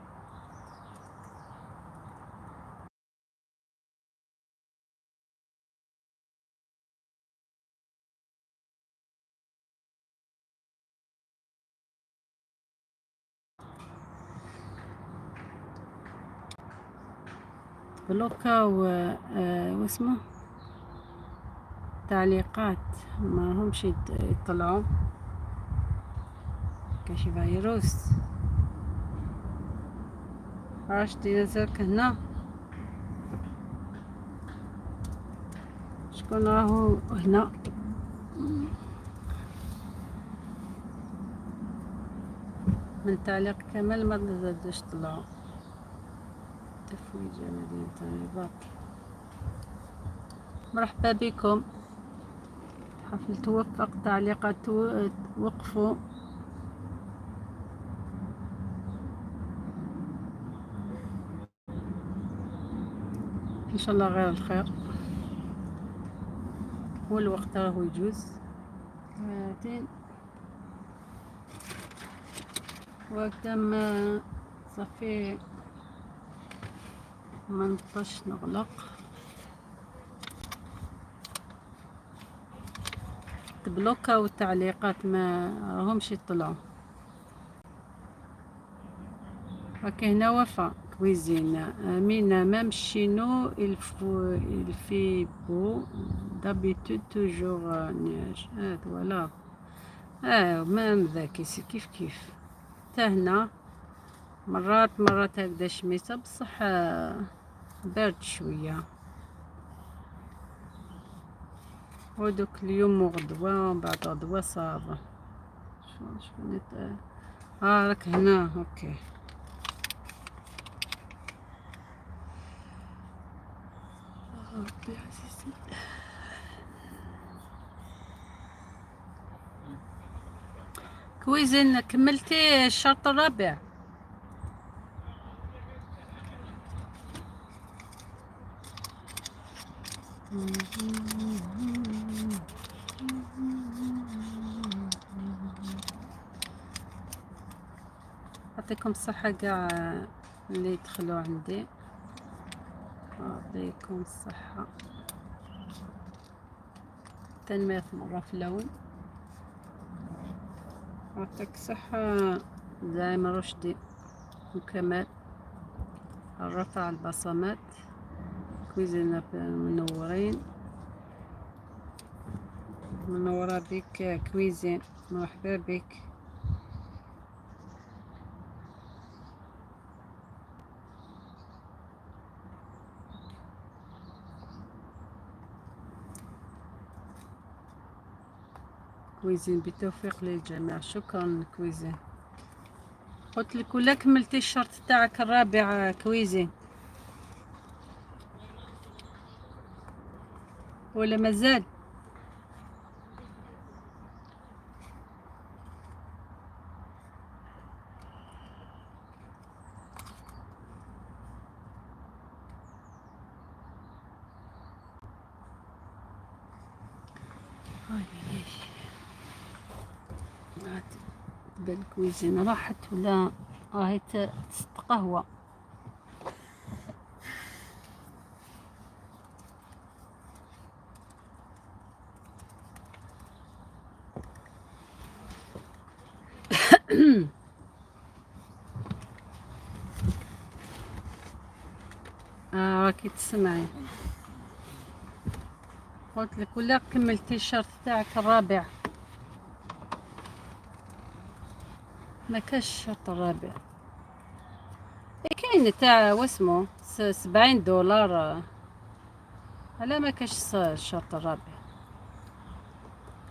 بلوكاو واسمه تعليقات ما همش يطلعوا. كاش فيروس راشدي نزلك هنا. شكون راهو هنا؟ من تعليق كمال ما تزادوش طلعوا. تفويج مدينة الرباط. مرحبا بكم. حفل توفق، تعليقات وقفوا. ان شاء الله غير الخير. والوقت راهو يجوز 30 وقت ما صافي ما نبقاش نغلق. تبلوكاو التعليقات ما راهمش يطلعوا. OK هنا وفا cuisine أمينة même chez nous il fait beau d'habitude toujours neige. Voilà même ذاك كيف كيف حتى هنا مرات مرات هكذا شميسة بصح بارد شوية. ودوك اليوم وغدوة وبعد غدوة ça va. شو راك هنا. OK ربي عزيزي. cuisine كملتي الشرط الرابع؟ يعطيكم الصحة كاع اللي دخلوا عندي، يعطيكم الصحة. تنمية مرة في اللون. يعطيك الصحة دائما رشدي وكمال الرفع البصمات. cuisine منورين، منورة بك cuisine، مرحبا بك. cuisine بالتوفيق للجميع. شكرا cuisine. قلت لك ولا كملتي الشرط تاعك الرابع cuisine ولا مازال؟ تبان cuisine راحت ولا راهي تستقهوى. راكي تسمعي. قلت لك ولا كملتي الشرط تاعك الرابع؟ ما كاش الشرط الرابع. كاين تاع واسمو $70. على ما كاش الشرط الرابع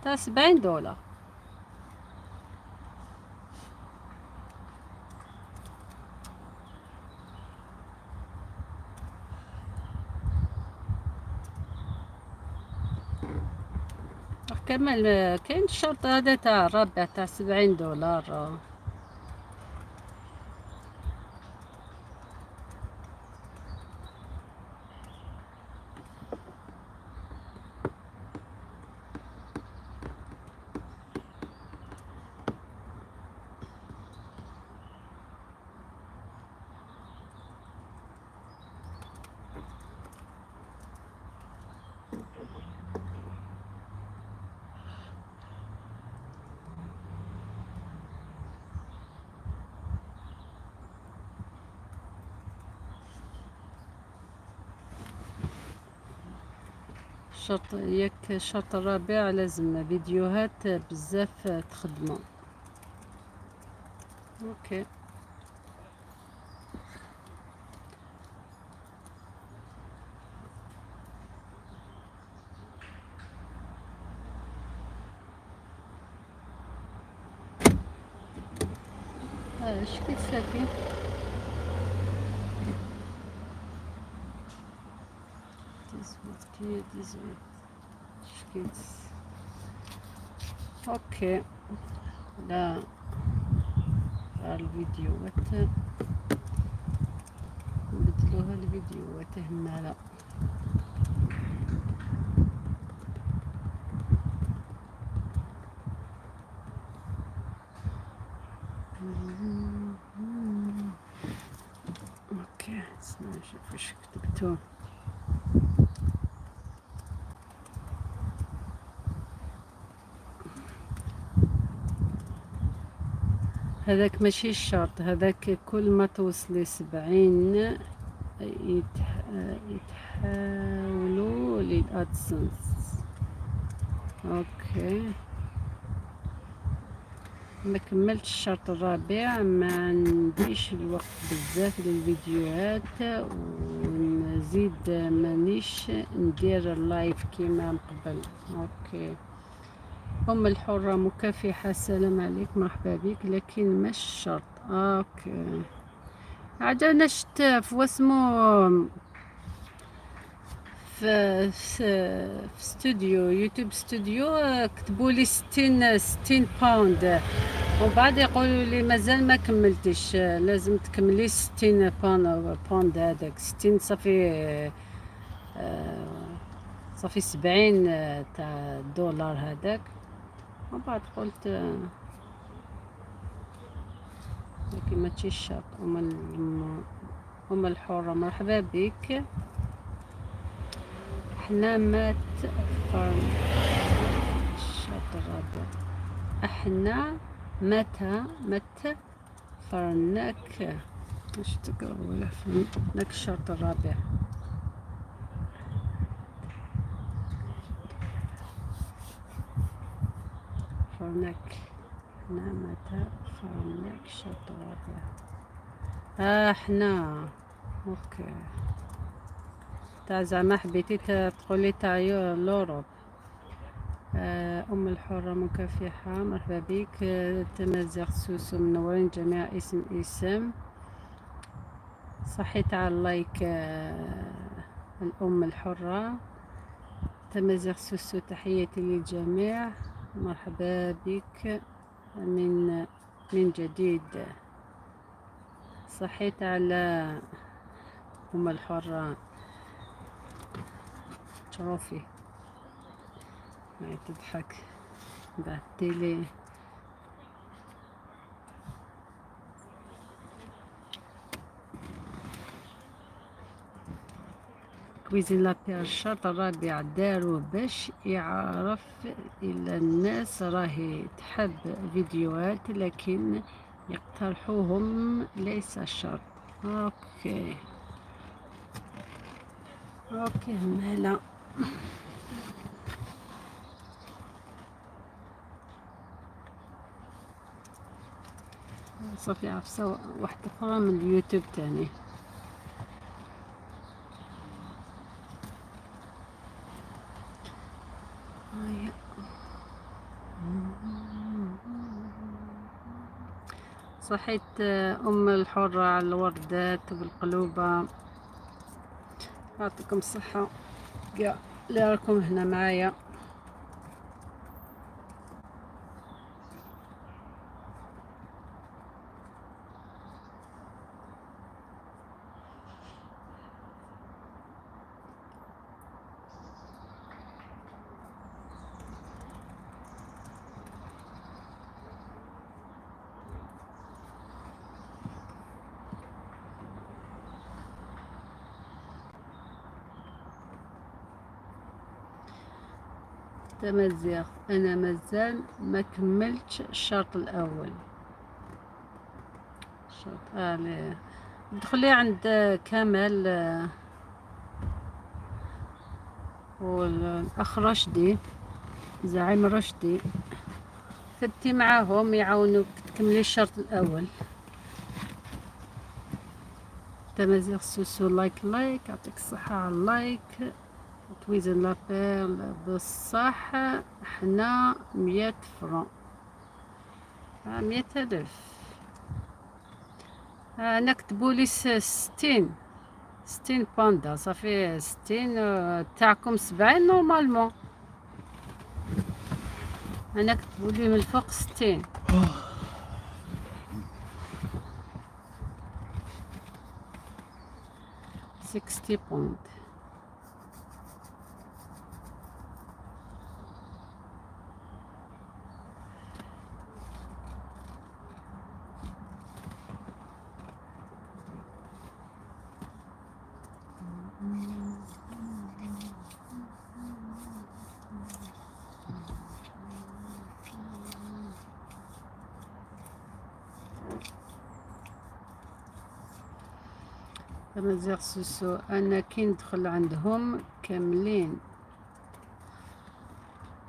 تاع $70. كمل كاين الشرط هذا تاع الرابع تاع $70. شرط ياك الشرط الرابع لازم فيديوهات بزاف تخدمو. OK شكيت ساكن. 18, شكيت. OK، لا الفيديوهات نبدلوها، الفيديوهات همالا. OK، نشوف واش كتبتو. هذاك ماشي الشرط، هذاك كل ما توصلي 70 يتحاولوا لل AdSense. OK، ما كملتش الشرط الرابع، ما عنديش الوقت بزاف للفيديوهات، ونزيد مانيش ندير ال live كيما قبل. OK، ام الحرة مكافحة، السلام عليك، مرحبا بك، لكن مش شرط. OK، عاد انا شت في واسمو في studio، YouTube Studio، كتبوا لي 60 pound، ومن بعد يقولوا لي مازال ما كملتش، لازم تكملي 60 pound. هذاك 60 صافي صافي 70 تاع الدولار هذاك. ومن بعد قلت لكن ماشي الشرط. ام الحرة مرحبا بك. احنا ما تأثر الشرط الرابع، احنا متى فرناك، اش تقرا ولا فرناك الشرط الرابع. فرناك، احنا متى فرناك الشرط الرابع. احنا OK تاع زعما حبيتي تقولي تاع l'Europe. ام الحرة مكافحة مرحبا بك. تمازيغ سوسو منورين جميع، اسم اسم صحيت على ال like. الام الحرة تمازيغ سوسو، تحياتي للجميع، مرحبا بك من جديد. صحيت على ام الحرة trophée، هاي تضحك بعتلي. Cuisine la paire، الشرط الرابع داروا باش يعرف إلى الناس راهي تحب فيديوهات، لكن يقترحوهم ليس شرط. OK مالا صافي، عفسة واحدة أخرى من اليوتيوب تاني. هيا صحيت أم الحرة على الوردات والقلوبة، يعطيكم الصحة يا اللي راكم هنا معايا. تمزيغ، انا مازال ما كملتش الشرط الاول. الشرط دخلي عند كمال والاخ رشدي، زعيم رشدي، ثبتي معاهم يعاونوك تكملي الشرط الاول. تمازيغ سوسو like like، يعطيك الصحة على ال like. Cuisine la perle، بصح حنا 100 franc، 100,000. انا كتبولي 60، 60 باندا، صافي 60، تاعكم 70 normalement. انا كتبولي من الفوق 60. 60 pound. تمازيغ سوسو، انا كي ندخل عندهم كاملين.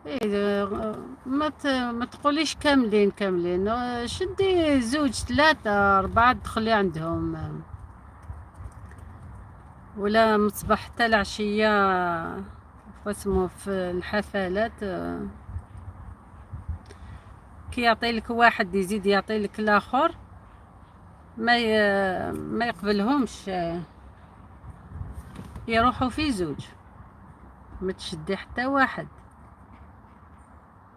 إيه، ما تقوليش كاملين كاملين، شدي زوج ثلاثة أربعة دخلي عندهم، ولا مصباح حتى العشية فاسمو في الحفلات. كي يعطي لك واحد يزيد يعطي لك الاخر، ما يقبلهمش، يروحوا في زوج، ما تشدي حتى واحد.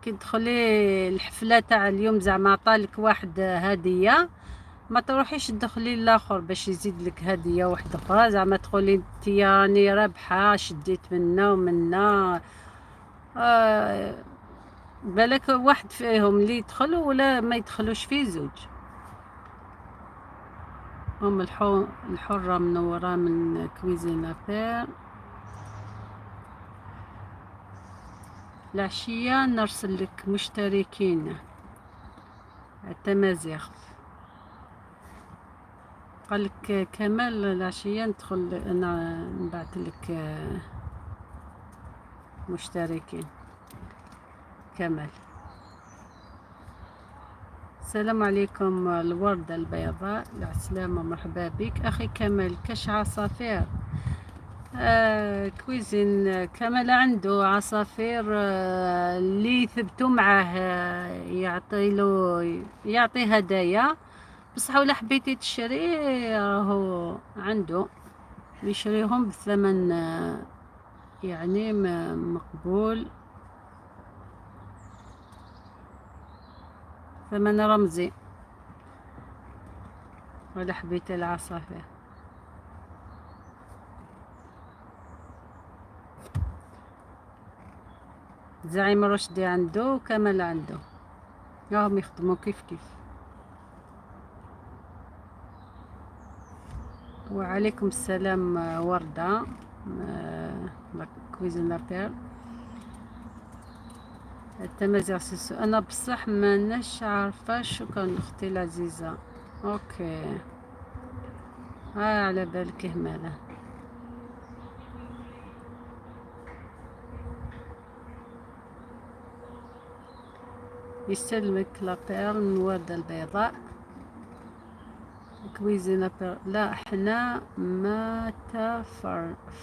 كي تدخلي الحفلة تاع اليوم زعما عطالك واحد هديه، ما تروحيش تدخلي الاخر باش يزيد لك هديه واحدة اخرى، زعما تقولي انت راني رابحه شديت منا ومنا. بالك واحد فيهم اللي يدخل ولا ما يدخلوش في زوج. ام الحرة منورة من Cuisine La Perle. العشية نرسل لك مشتركين التمازيغ. قال لك كمال العشية ندخل انا نبعث لك مشتركين. كمال، السلام عليكم. الوردة البيضاء، العسلامة، مرحبا بك أخي كمال. كاش عصافير؟ Cuisine كمال عنده عصافير، اللي يثبتوا معاه، يعطي له يعطي هدايا. بصح ولا حبيتي تشري راهو عنده، يشريهم بثمن يعني مقبول، ثمن رمزي. ولا حبيتي العصافير. زعيم رشدي عنده وكمال عنده، راهم يخدموا كيف كيف. وعليكم السلام وردة Cuisine La Perle. التمازيغ سيسو، انا بصح ماناش عارفه. شكرا اختي العزيزة. OK، ها على بالك هماله. يسلمك La Perle من وردة البيضاء. Cuisine La Perle، لا احنا ماتا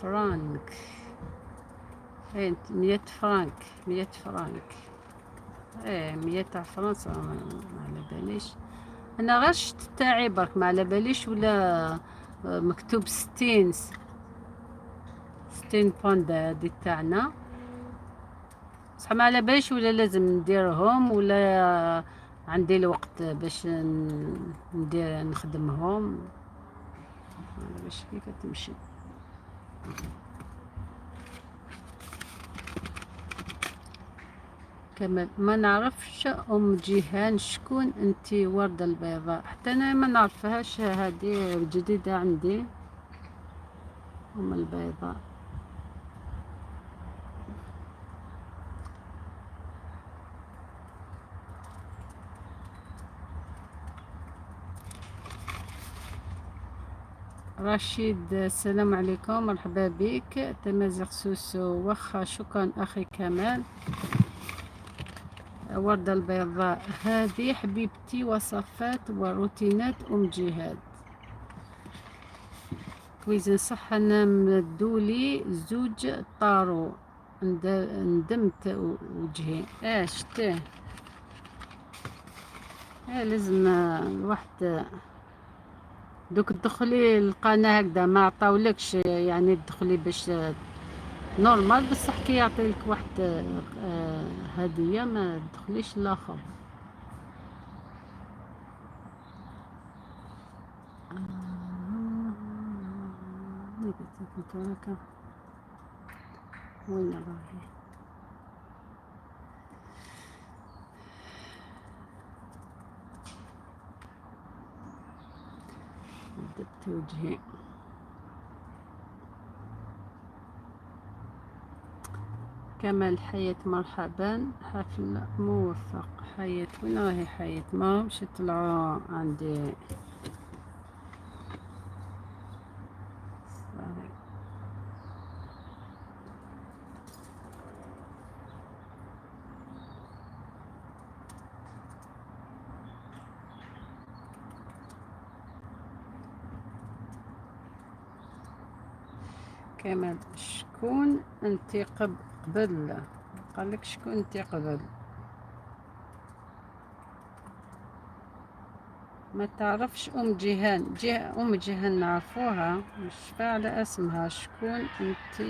فرانك، ايه 100 فرانك، 100 فرانك، ايه 100 تاع فرنسا. ما على باليش انا، غير شت تاعي برك، ما على باليش ولا مكتوب 60، 60 pound هادي تاعنا. بصح ما على باليش ولا لازم نديرهم ولا عندي الوقت باش ندير نخدمهم. ما على باليش كيف تمشي. كمال، ما نعرفش ام جيهان شكون انتي؟ وردة البيضاء، حتى انا ما نعرفهاش، هذه جديدة عندي ام البيضاء. رشيد، السلام عليكم، مرحبا بك. تمازيغ سوسو، وخا شكرا أخي كمال. وردة البيضاء، هذه حبيبتي وصفات وروتينات أم جهاد. Cuisine صح، أنا مدولي زوج طارو، ندمت وجهي. اه شتيه، اه لازم الواحد دوك تدخلي القناة هكذا ما عطاولكش، يعني تدخلي باش normal، بصح كي يعطيلك واحد هدية ما تدخليش الاخر. وين راهي؟ بدت وجهي. كمال حياة مرحبا، حفل موفق. حياة وين راهي حياة؟ ما مش طلعوا عندي. كمال شكون انت قبل؟ قال لك شكون انت قبل؟ ما تعرفش ام جيهان؟ ام جيهان نعرفوها، مش فاعلة اسمها. شكون انت؟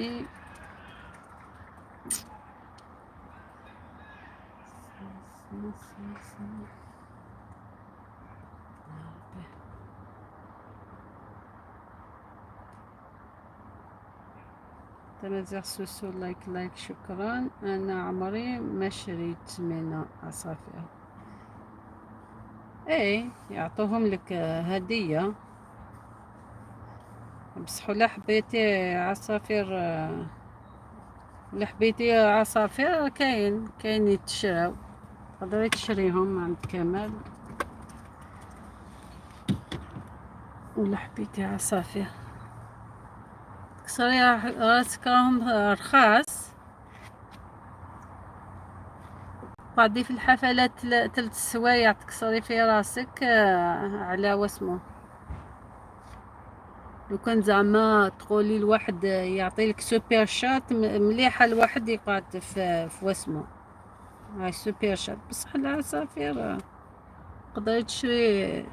تمازيغ سوسو like like شكرا. انا عمري ما شريت من عصافير. ايه يعطوهم لك هدية، بصح ولا حبيتي عصافير، ولا حبيتي عصافير كاين يتشراو، تقدري تشريهم عند كمال. ولا حبيتي عصافير تكسري راسك راهم رخاص. قعدي في الحفلات 3 سوايع تكسري في راسك على واسمو. لو كان زعما تقولي الواحد يعطي لك super chat مليحه، الواحد يقعد في واسمو هاي super chat. بصح العصافير تقدري تشري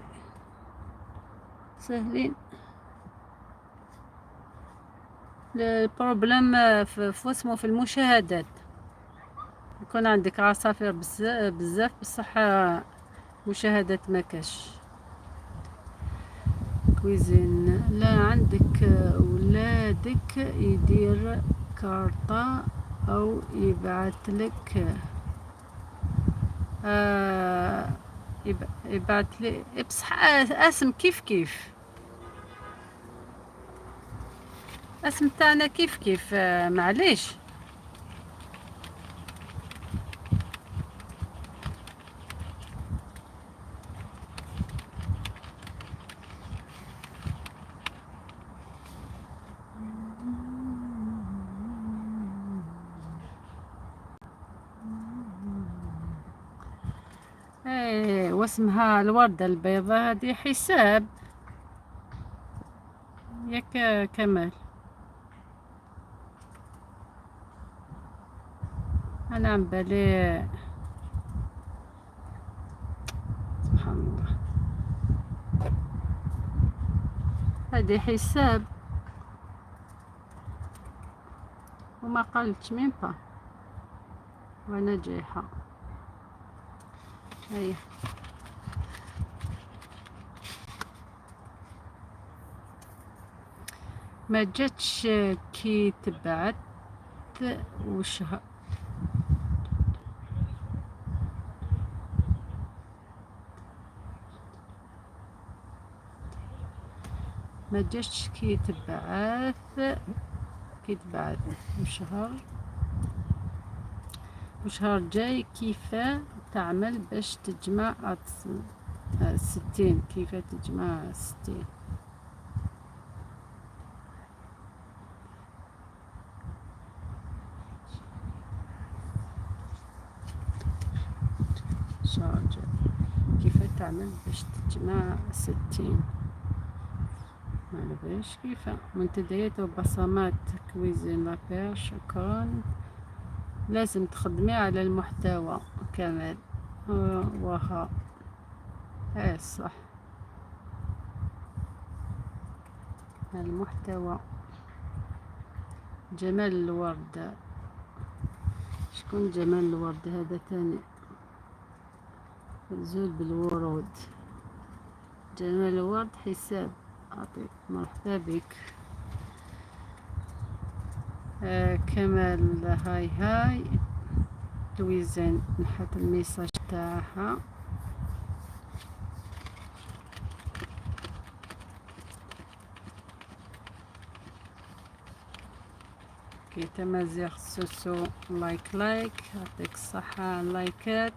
ساهلين. ال problème في واسمو في المشاهدات، يكون عندك عصافير بزاف بصح مشاهدات ما كاش. cuisine لا عندك ولادك يدير كارطة او يبعث لك، يبعث لي بصح اسم كيف كيف، اسم تاعنا كيف كيف، معليش. ايه واسمها الوردة البيضاء هذه حساب ياك كمال. انا عم بالي سبحان الله هذه حساب وما قالتش ميم با وانا جايحة. هيا ما جاتش كي تبعت وشها. ما جاتش كي تبعث، كي تبعث وشهر جاي كيف تعمل باش تجمع 60؟ كيف تجمع 60؟ شهر جاي كيف تعمل باش تجمع 60؟ ما على باليش كيف. منتديات وبصمات cuisine لابير شكرا. لازم تخدمي على المحتوى كمال. وها ايه صح. المحتوى. جمال الورد، شكون جمال الورد هذا تاني؟ زول بالورود. جمال الورد حساب، أعطيك مرحبا بك. كمال هاي هاي. لويزين نحط ال message تاعها. كي تمازيغ سوسو like like، يعطيك الصحة لايكات.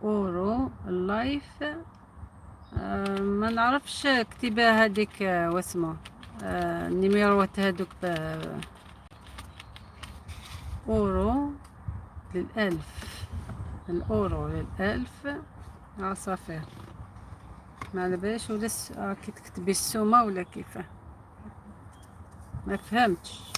اورو ال live، ما نعرفش كتبه هذيك، واسمه ال numéro هذوك اورو للالف، الاورو للالف عصافير. ما على باليش ولا كي تكتبي السومه ولا كيفاه، ما فهمتش.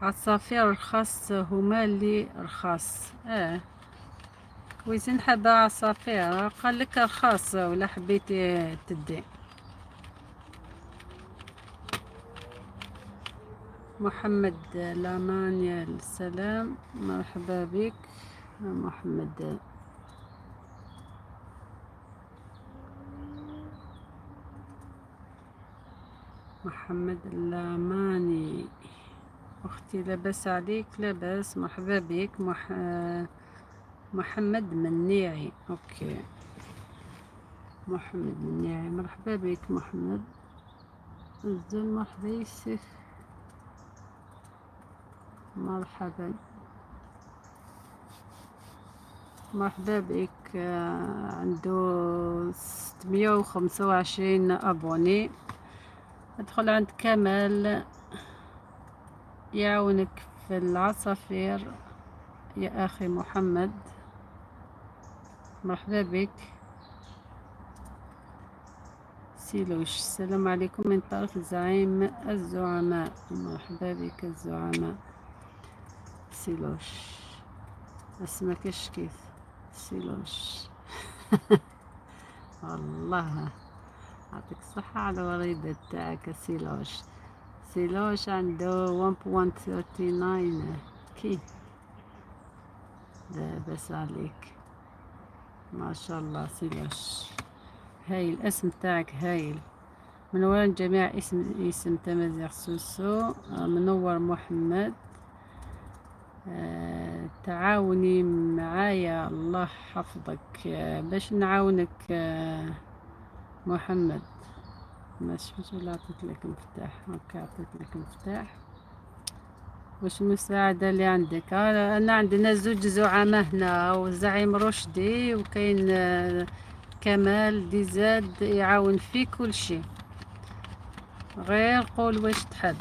عصافير رخاص هما اللي رخاص. ويزين حابة عصافير قال لك رخاص ولا حبيتي تدي. محمد لامانيا السلام، مرحبا بك محمد. محمد اللاماني اختي لاباس عليك؟ لاباس، مرحبا بك. محمد منيعي، OK محمد منيعي، مرحبا بك محمد. الزول مرحبا يوسف، مرحبا مرحبا بك. عنده 625 abonnés. ادخل عند كمال يعاونك في العصافير يا أخي محمد، مرحبا بك. سيلوش السلام عليكم من طرف زعيم الزعماء، مرحبا بك الزعماء. سيلوش اسمك ايش كيف؟ سيلوش والله يعطيك الصحة على الوريدة تاعك سيلوش. سيلوش عنده 1.39 K، لاباس عليك ما شاء الله. سيلوش هايل، الاسم تاعك هايل. منورين جميع اسم تمازيغ سوسو. منور محمد. تعاوني معايا الله حفظك. باش نعاونك محمد. ما شفت ولا عطيت لك مفتاح؟ OK عطيت لك مفتاح. واش المساعدة اللي عندك؟ أنا عندنا زوج زعماء هنا، والزعيم رشدي وكاين كمال ديزاد يعاون في كل شيء، غير قول واش تحب.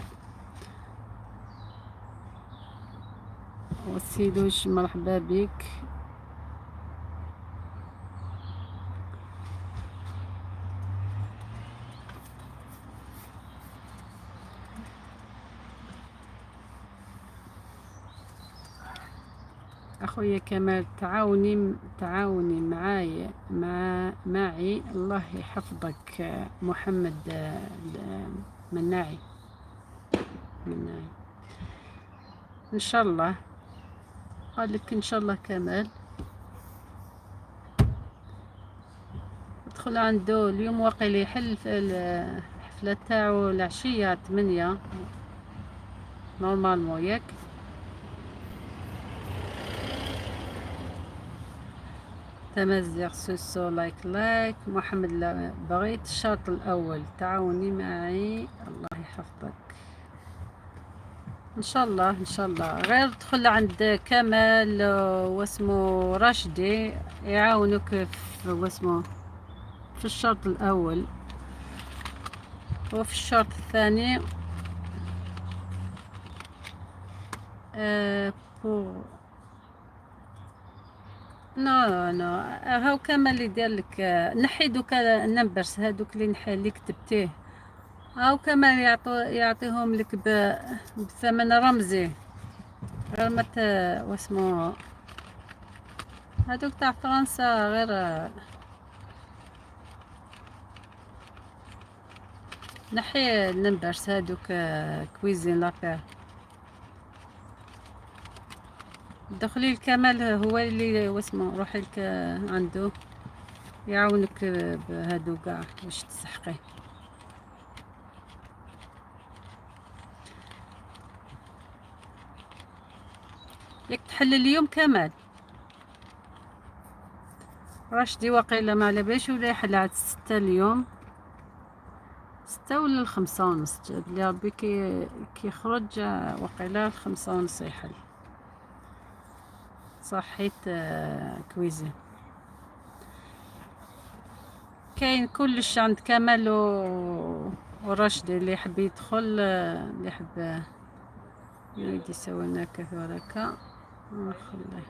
وسيدوش مرحبا بك. اخويا كمال تعاوني معايا معي الله يحفظك. محمد مناعي، مناعي ان شاء الله. قال لك ان شاء الله كمال. ادخل عنده اليوم واقيلا يحل في الحفلة تاعو العشية 8 normalement ياك. تمزيغ سوسو like like. محمد لا بغيت الشرط الأول تعاوني معي الله يحفظك. ان شاء الله ان شاء الله. غير دخل عند كمال واسمه رشدي يعاونك في واسمه في الشرط الاول، وفي الشرط الثاني pour non non هاو كمال اللي دار لك. نحي دوكا ال numbers هادوك اللي نحي اللي كتبتيه، هاو كمال يعطيهم لك بثمن رمزي، غير ما واسمو هادوك تاع فرنسا. غير نحي ال numbers هادوك. Cuisine La Perle، دخلي الكمال هو اللي واسمو، روحي لك عنده يعاونك بهادو كاع باش تسحقي. ياك تحل اليوم كمال راشدي؟ وقيلا ما على باليش ولا يحل عاد 6 اليوم، 6 ولا 5:30. جاب لي ربي كيخرج وقيلا 5:30 يحل. صحيت. Cuisine كاين كلش عند كمال ورشدي. اللي يحب يدخل، اللي يحب يريد يسوي لنا كذا ولا نخليه.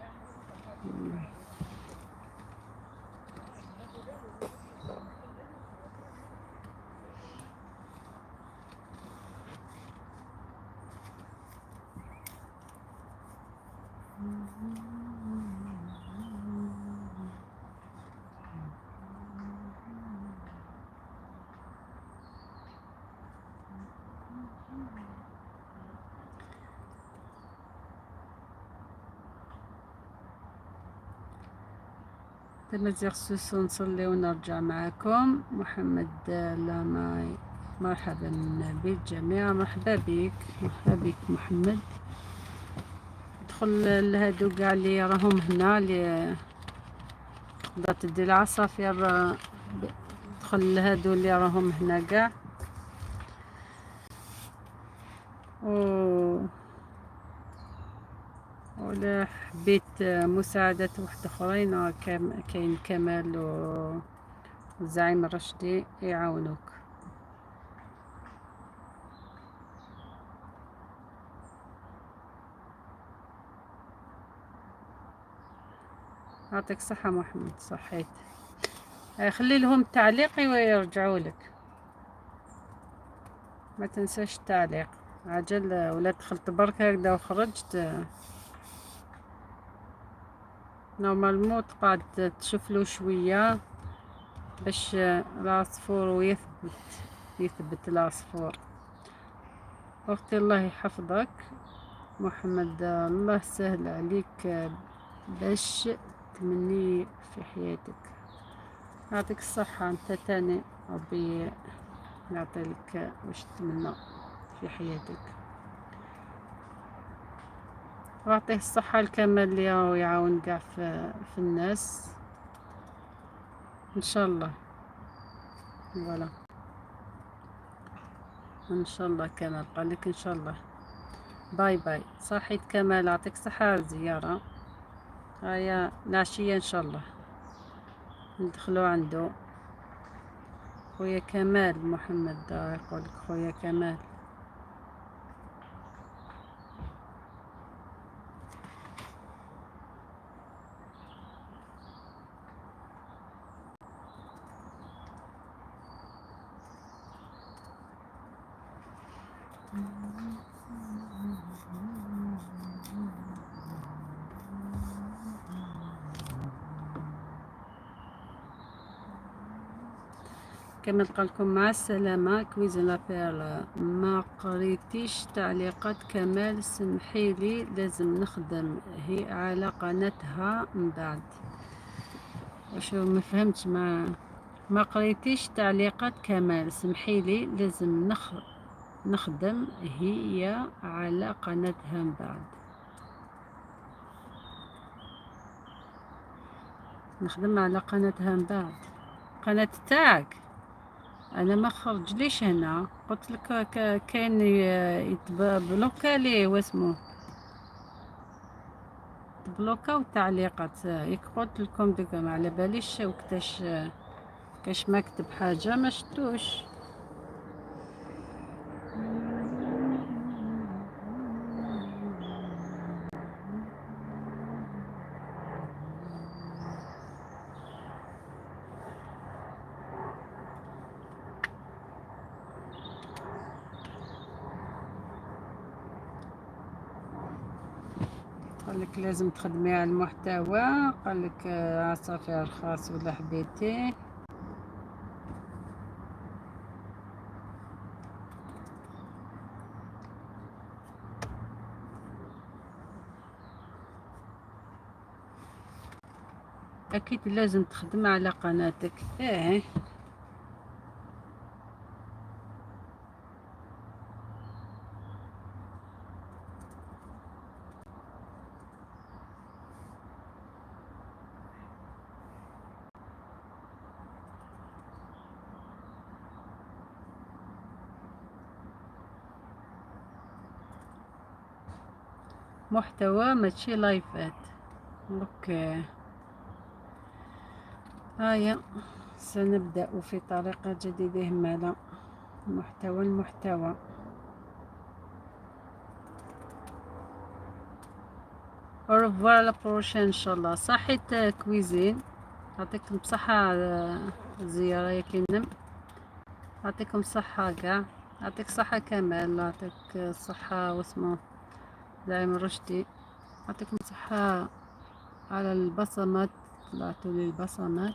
تمزيغ سوسو نصلي ونرجع معكم. محمد لاماي مرحبا بالجميع، مرحبا بك، مرحبا بك محمد. دخل لهادو كاع اللي راهم هنا، اللي تقدر تدي العصافير. دخل لهادو اللي راهم هنا كاع ولا حبيت مساعدة واحد اخرين كاين كمال والزعيم الرشدي يعاونوك. يعطيك الصحة محمد، صحيت. خلي لهم التعليق ويرجعوا لك، ما تنساش التعليق عجل. ولا دخلت برك هكذا وخرجت، normalement تقعد تشوف له شويه باش العصفور ويثبت، يثبت العصفور. اختي الله يحفظك محمد، الله سهل عليك باش تمني في حياتك. يعطيك الصحة انت تاني، ربي يعطي لك واش تتمنى في حياتك، ويعطيه الصحة الكمال اللي راهو يعاون قاع في الناس ان شاء الله. voilà ان شاء الله كمال قال لك ان شاء الله. bye bye. صحيت كمال، يعطيك الصحة على الزيارة. هيا العشية ان شاء الله ندخلو عنده خويا كمال. محمد يقول لك خويا كمال. كما لكم مع السلامة. Cuisine La Perle ما قريتيش تعليقات كمال، سمحي لي لازم نخدم هي على قناتها من بعد. وشو ما فهمتش، ما قريتيش تعليقات كمال، سمحي لي لازم نخدم هي على قناتها من بعد. نخدم على قناتها من بعد. قناة تاعك انا ما خرجليش هنا، قلت لك كاين يتبلوكا لي واسمو تبلوكاو التعليقات. ياك قلت لكم دوكا ما على باليش وقتاش كاش ما كتب حاجة ما شتوش. قالك لازم تخدمي على المحتوى، قالك عصافير الخاص ولا حبيتي. اكيد لازم تخدم على قناتك. ايه محتوى ماشي لايفات. okay هيا سنبدأ في طريقة جديدة. همالة محتوى المحتوى. au revoir la prochaine ان شاء الله. صحيت cuisine، يعطيكم صحة الزيارة يا كينم، يعطيكم صحة كاع، يعطيك صحة كمال، يعطيك صحة واسمو زعيم رشدي، يعطيكم صحة على البصمات، طلعتوا لي البصمات.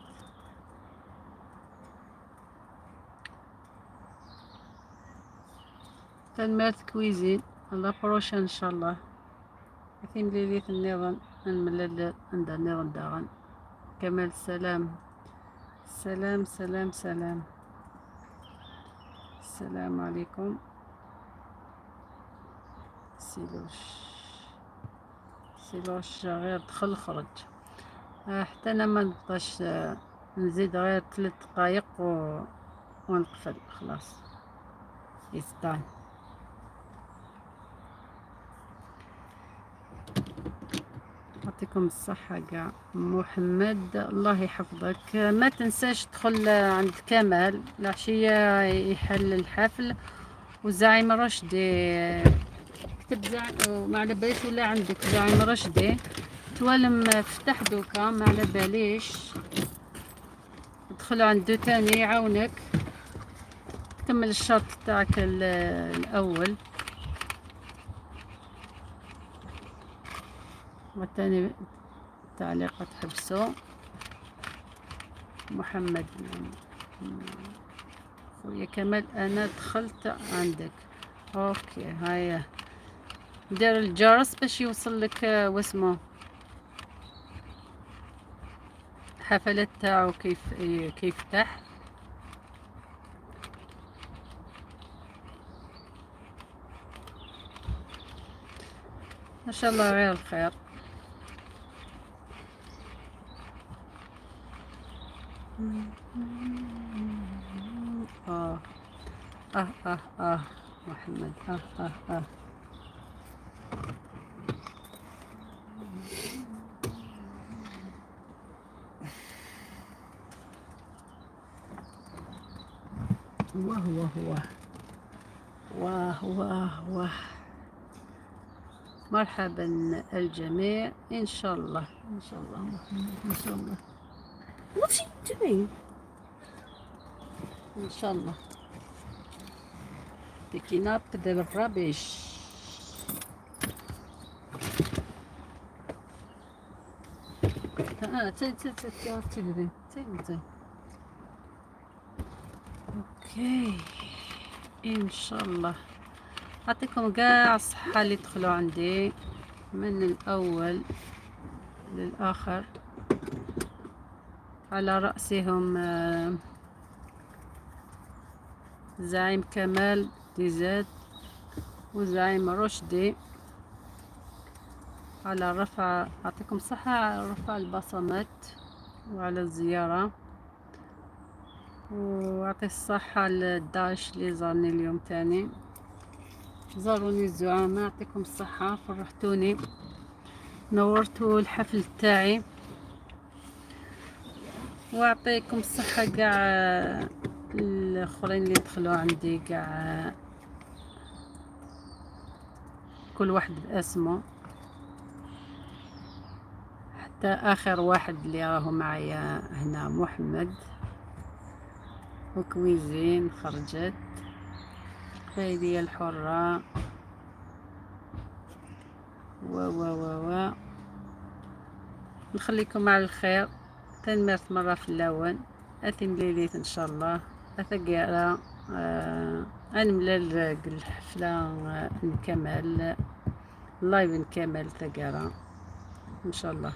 تنميرت cuisine la prochaine ان شاء الله. ثم ليلة النظام نملل عند النظام داغن. كمال سلام سلام سلام سلام. السلام عليكم. سيلوش سيلوش غير دخل خرج. حتى انا ما نبقاش نزيد غير 3 دقائق ونقفل خلاص. It's done. يعطيكم الصحة كاع. محمد الله يحفظك، ما تنساش تدخل عند كمال العشية يحل الحفل. وزعيم رشدي كتب زعيم ما على باليش ولا عندك زعيم رشدي توالم فتح دوكا ما على باليش، دخل عنده تاني يعاونك تكمل الشرط تاعك الأول. والثاني تعليق تحبسو. محمد خويا كمال انا دخلت عندك. okay هيا دير الجرس باش يوصل لك واسمو الحفلات تاعو كيف فتح. ان شاء الله غير الخير. آه آه آه آه محمد آه آه آه. واه واه واه واه واه واه. مرحبا الجميع إن شاء الله إن شاء الله محمد إن شاء الله. What are you doing? إن شاء الله. Picking up the rubbish. تي تي تي تي تي تي تي. okay ان شاء الله اعطيكم كاع الصحة اللي دخلوا عندي من الاول للاخر، على رأسهم زعيم كمال ديزاد وزعيم رشدي على رفع، أعطيكم صحة على رفع البصمات وعلى الزيارة، وأعطي الصحة للداش اللي زارني اليوم تاني. زاروني الزعماء، يعطيكم الصحة، فرحتوني، نورتوا الحفل تاعي. واعطيكم الصحة كاع الاخرين اللي دخلوا عندي كاع، كل واحد باسمه، حتى اخر واحد اللي راهو معايا هنا محمد وكويزين خرجت قبايلية الحرة و و و و نخليكم على الخير. تنمرت مرة في اللون أثم ليليت إن شاء الله أثقيرا أنملال الحفلة نكمل live، نكمل ثقارة إن شاء الله.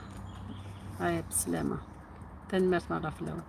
هيا بسلامة، تنمرت مرة في اللون.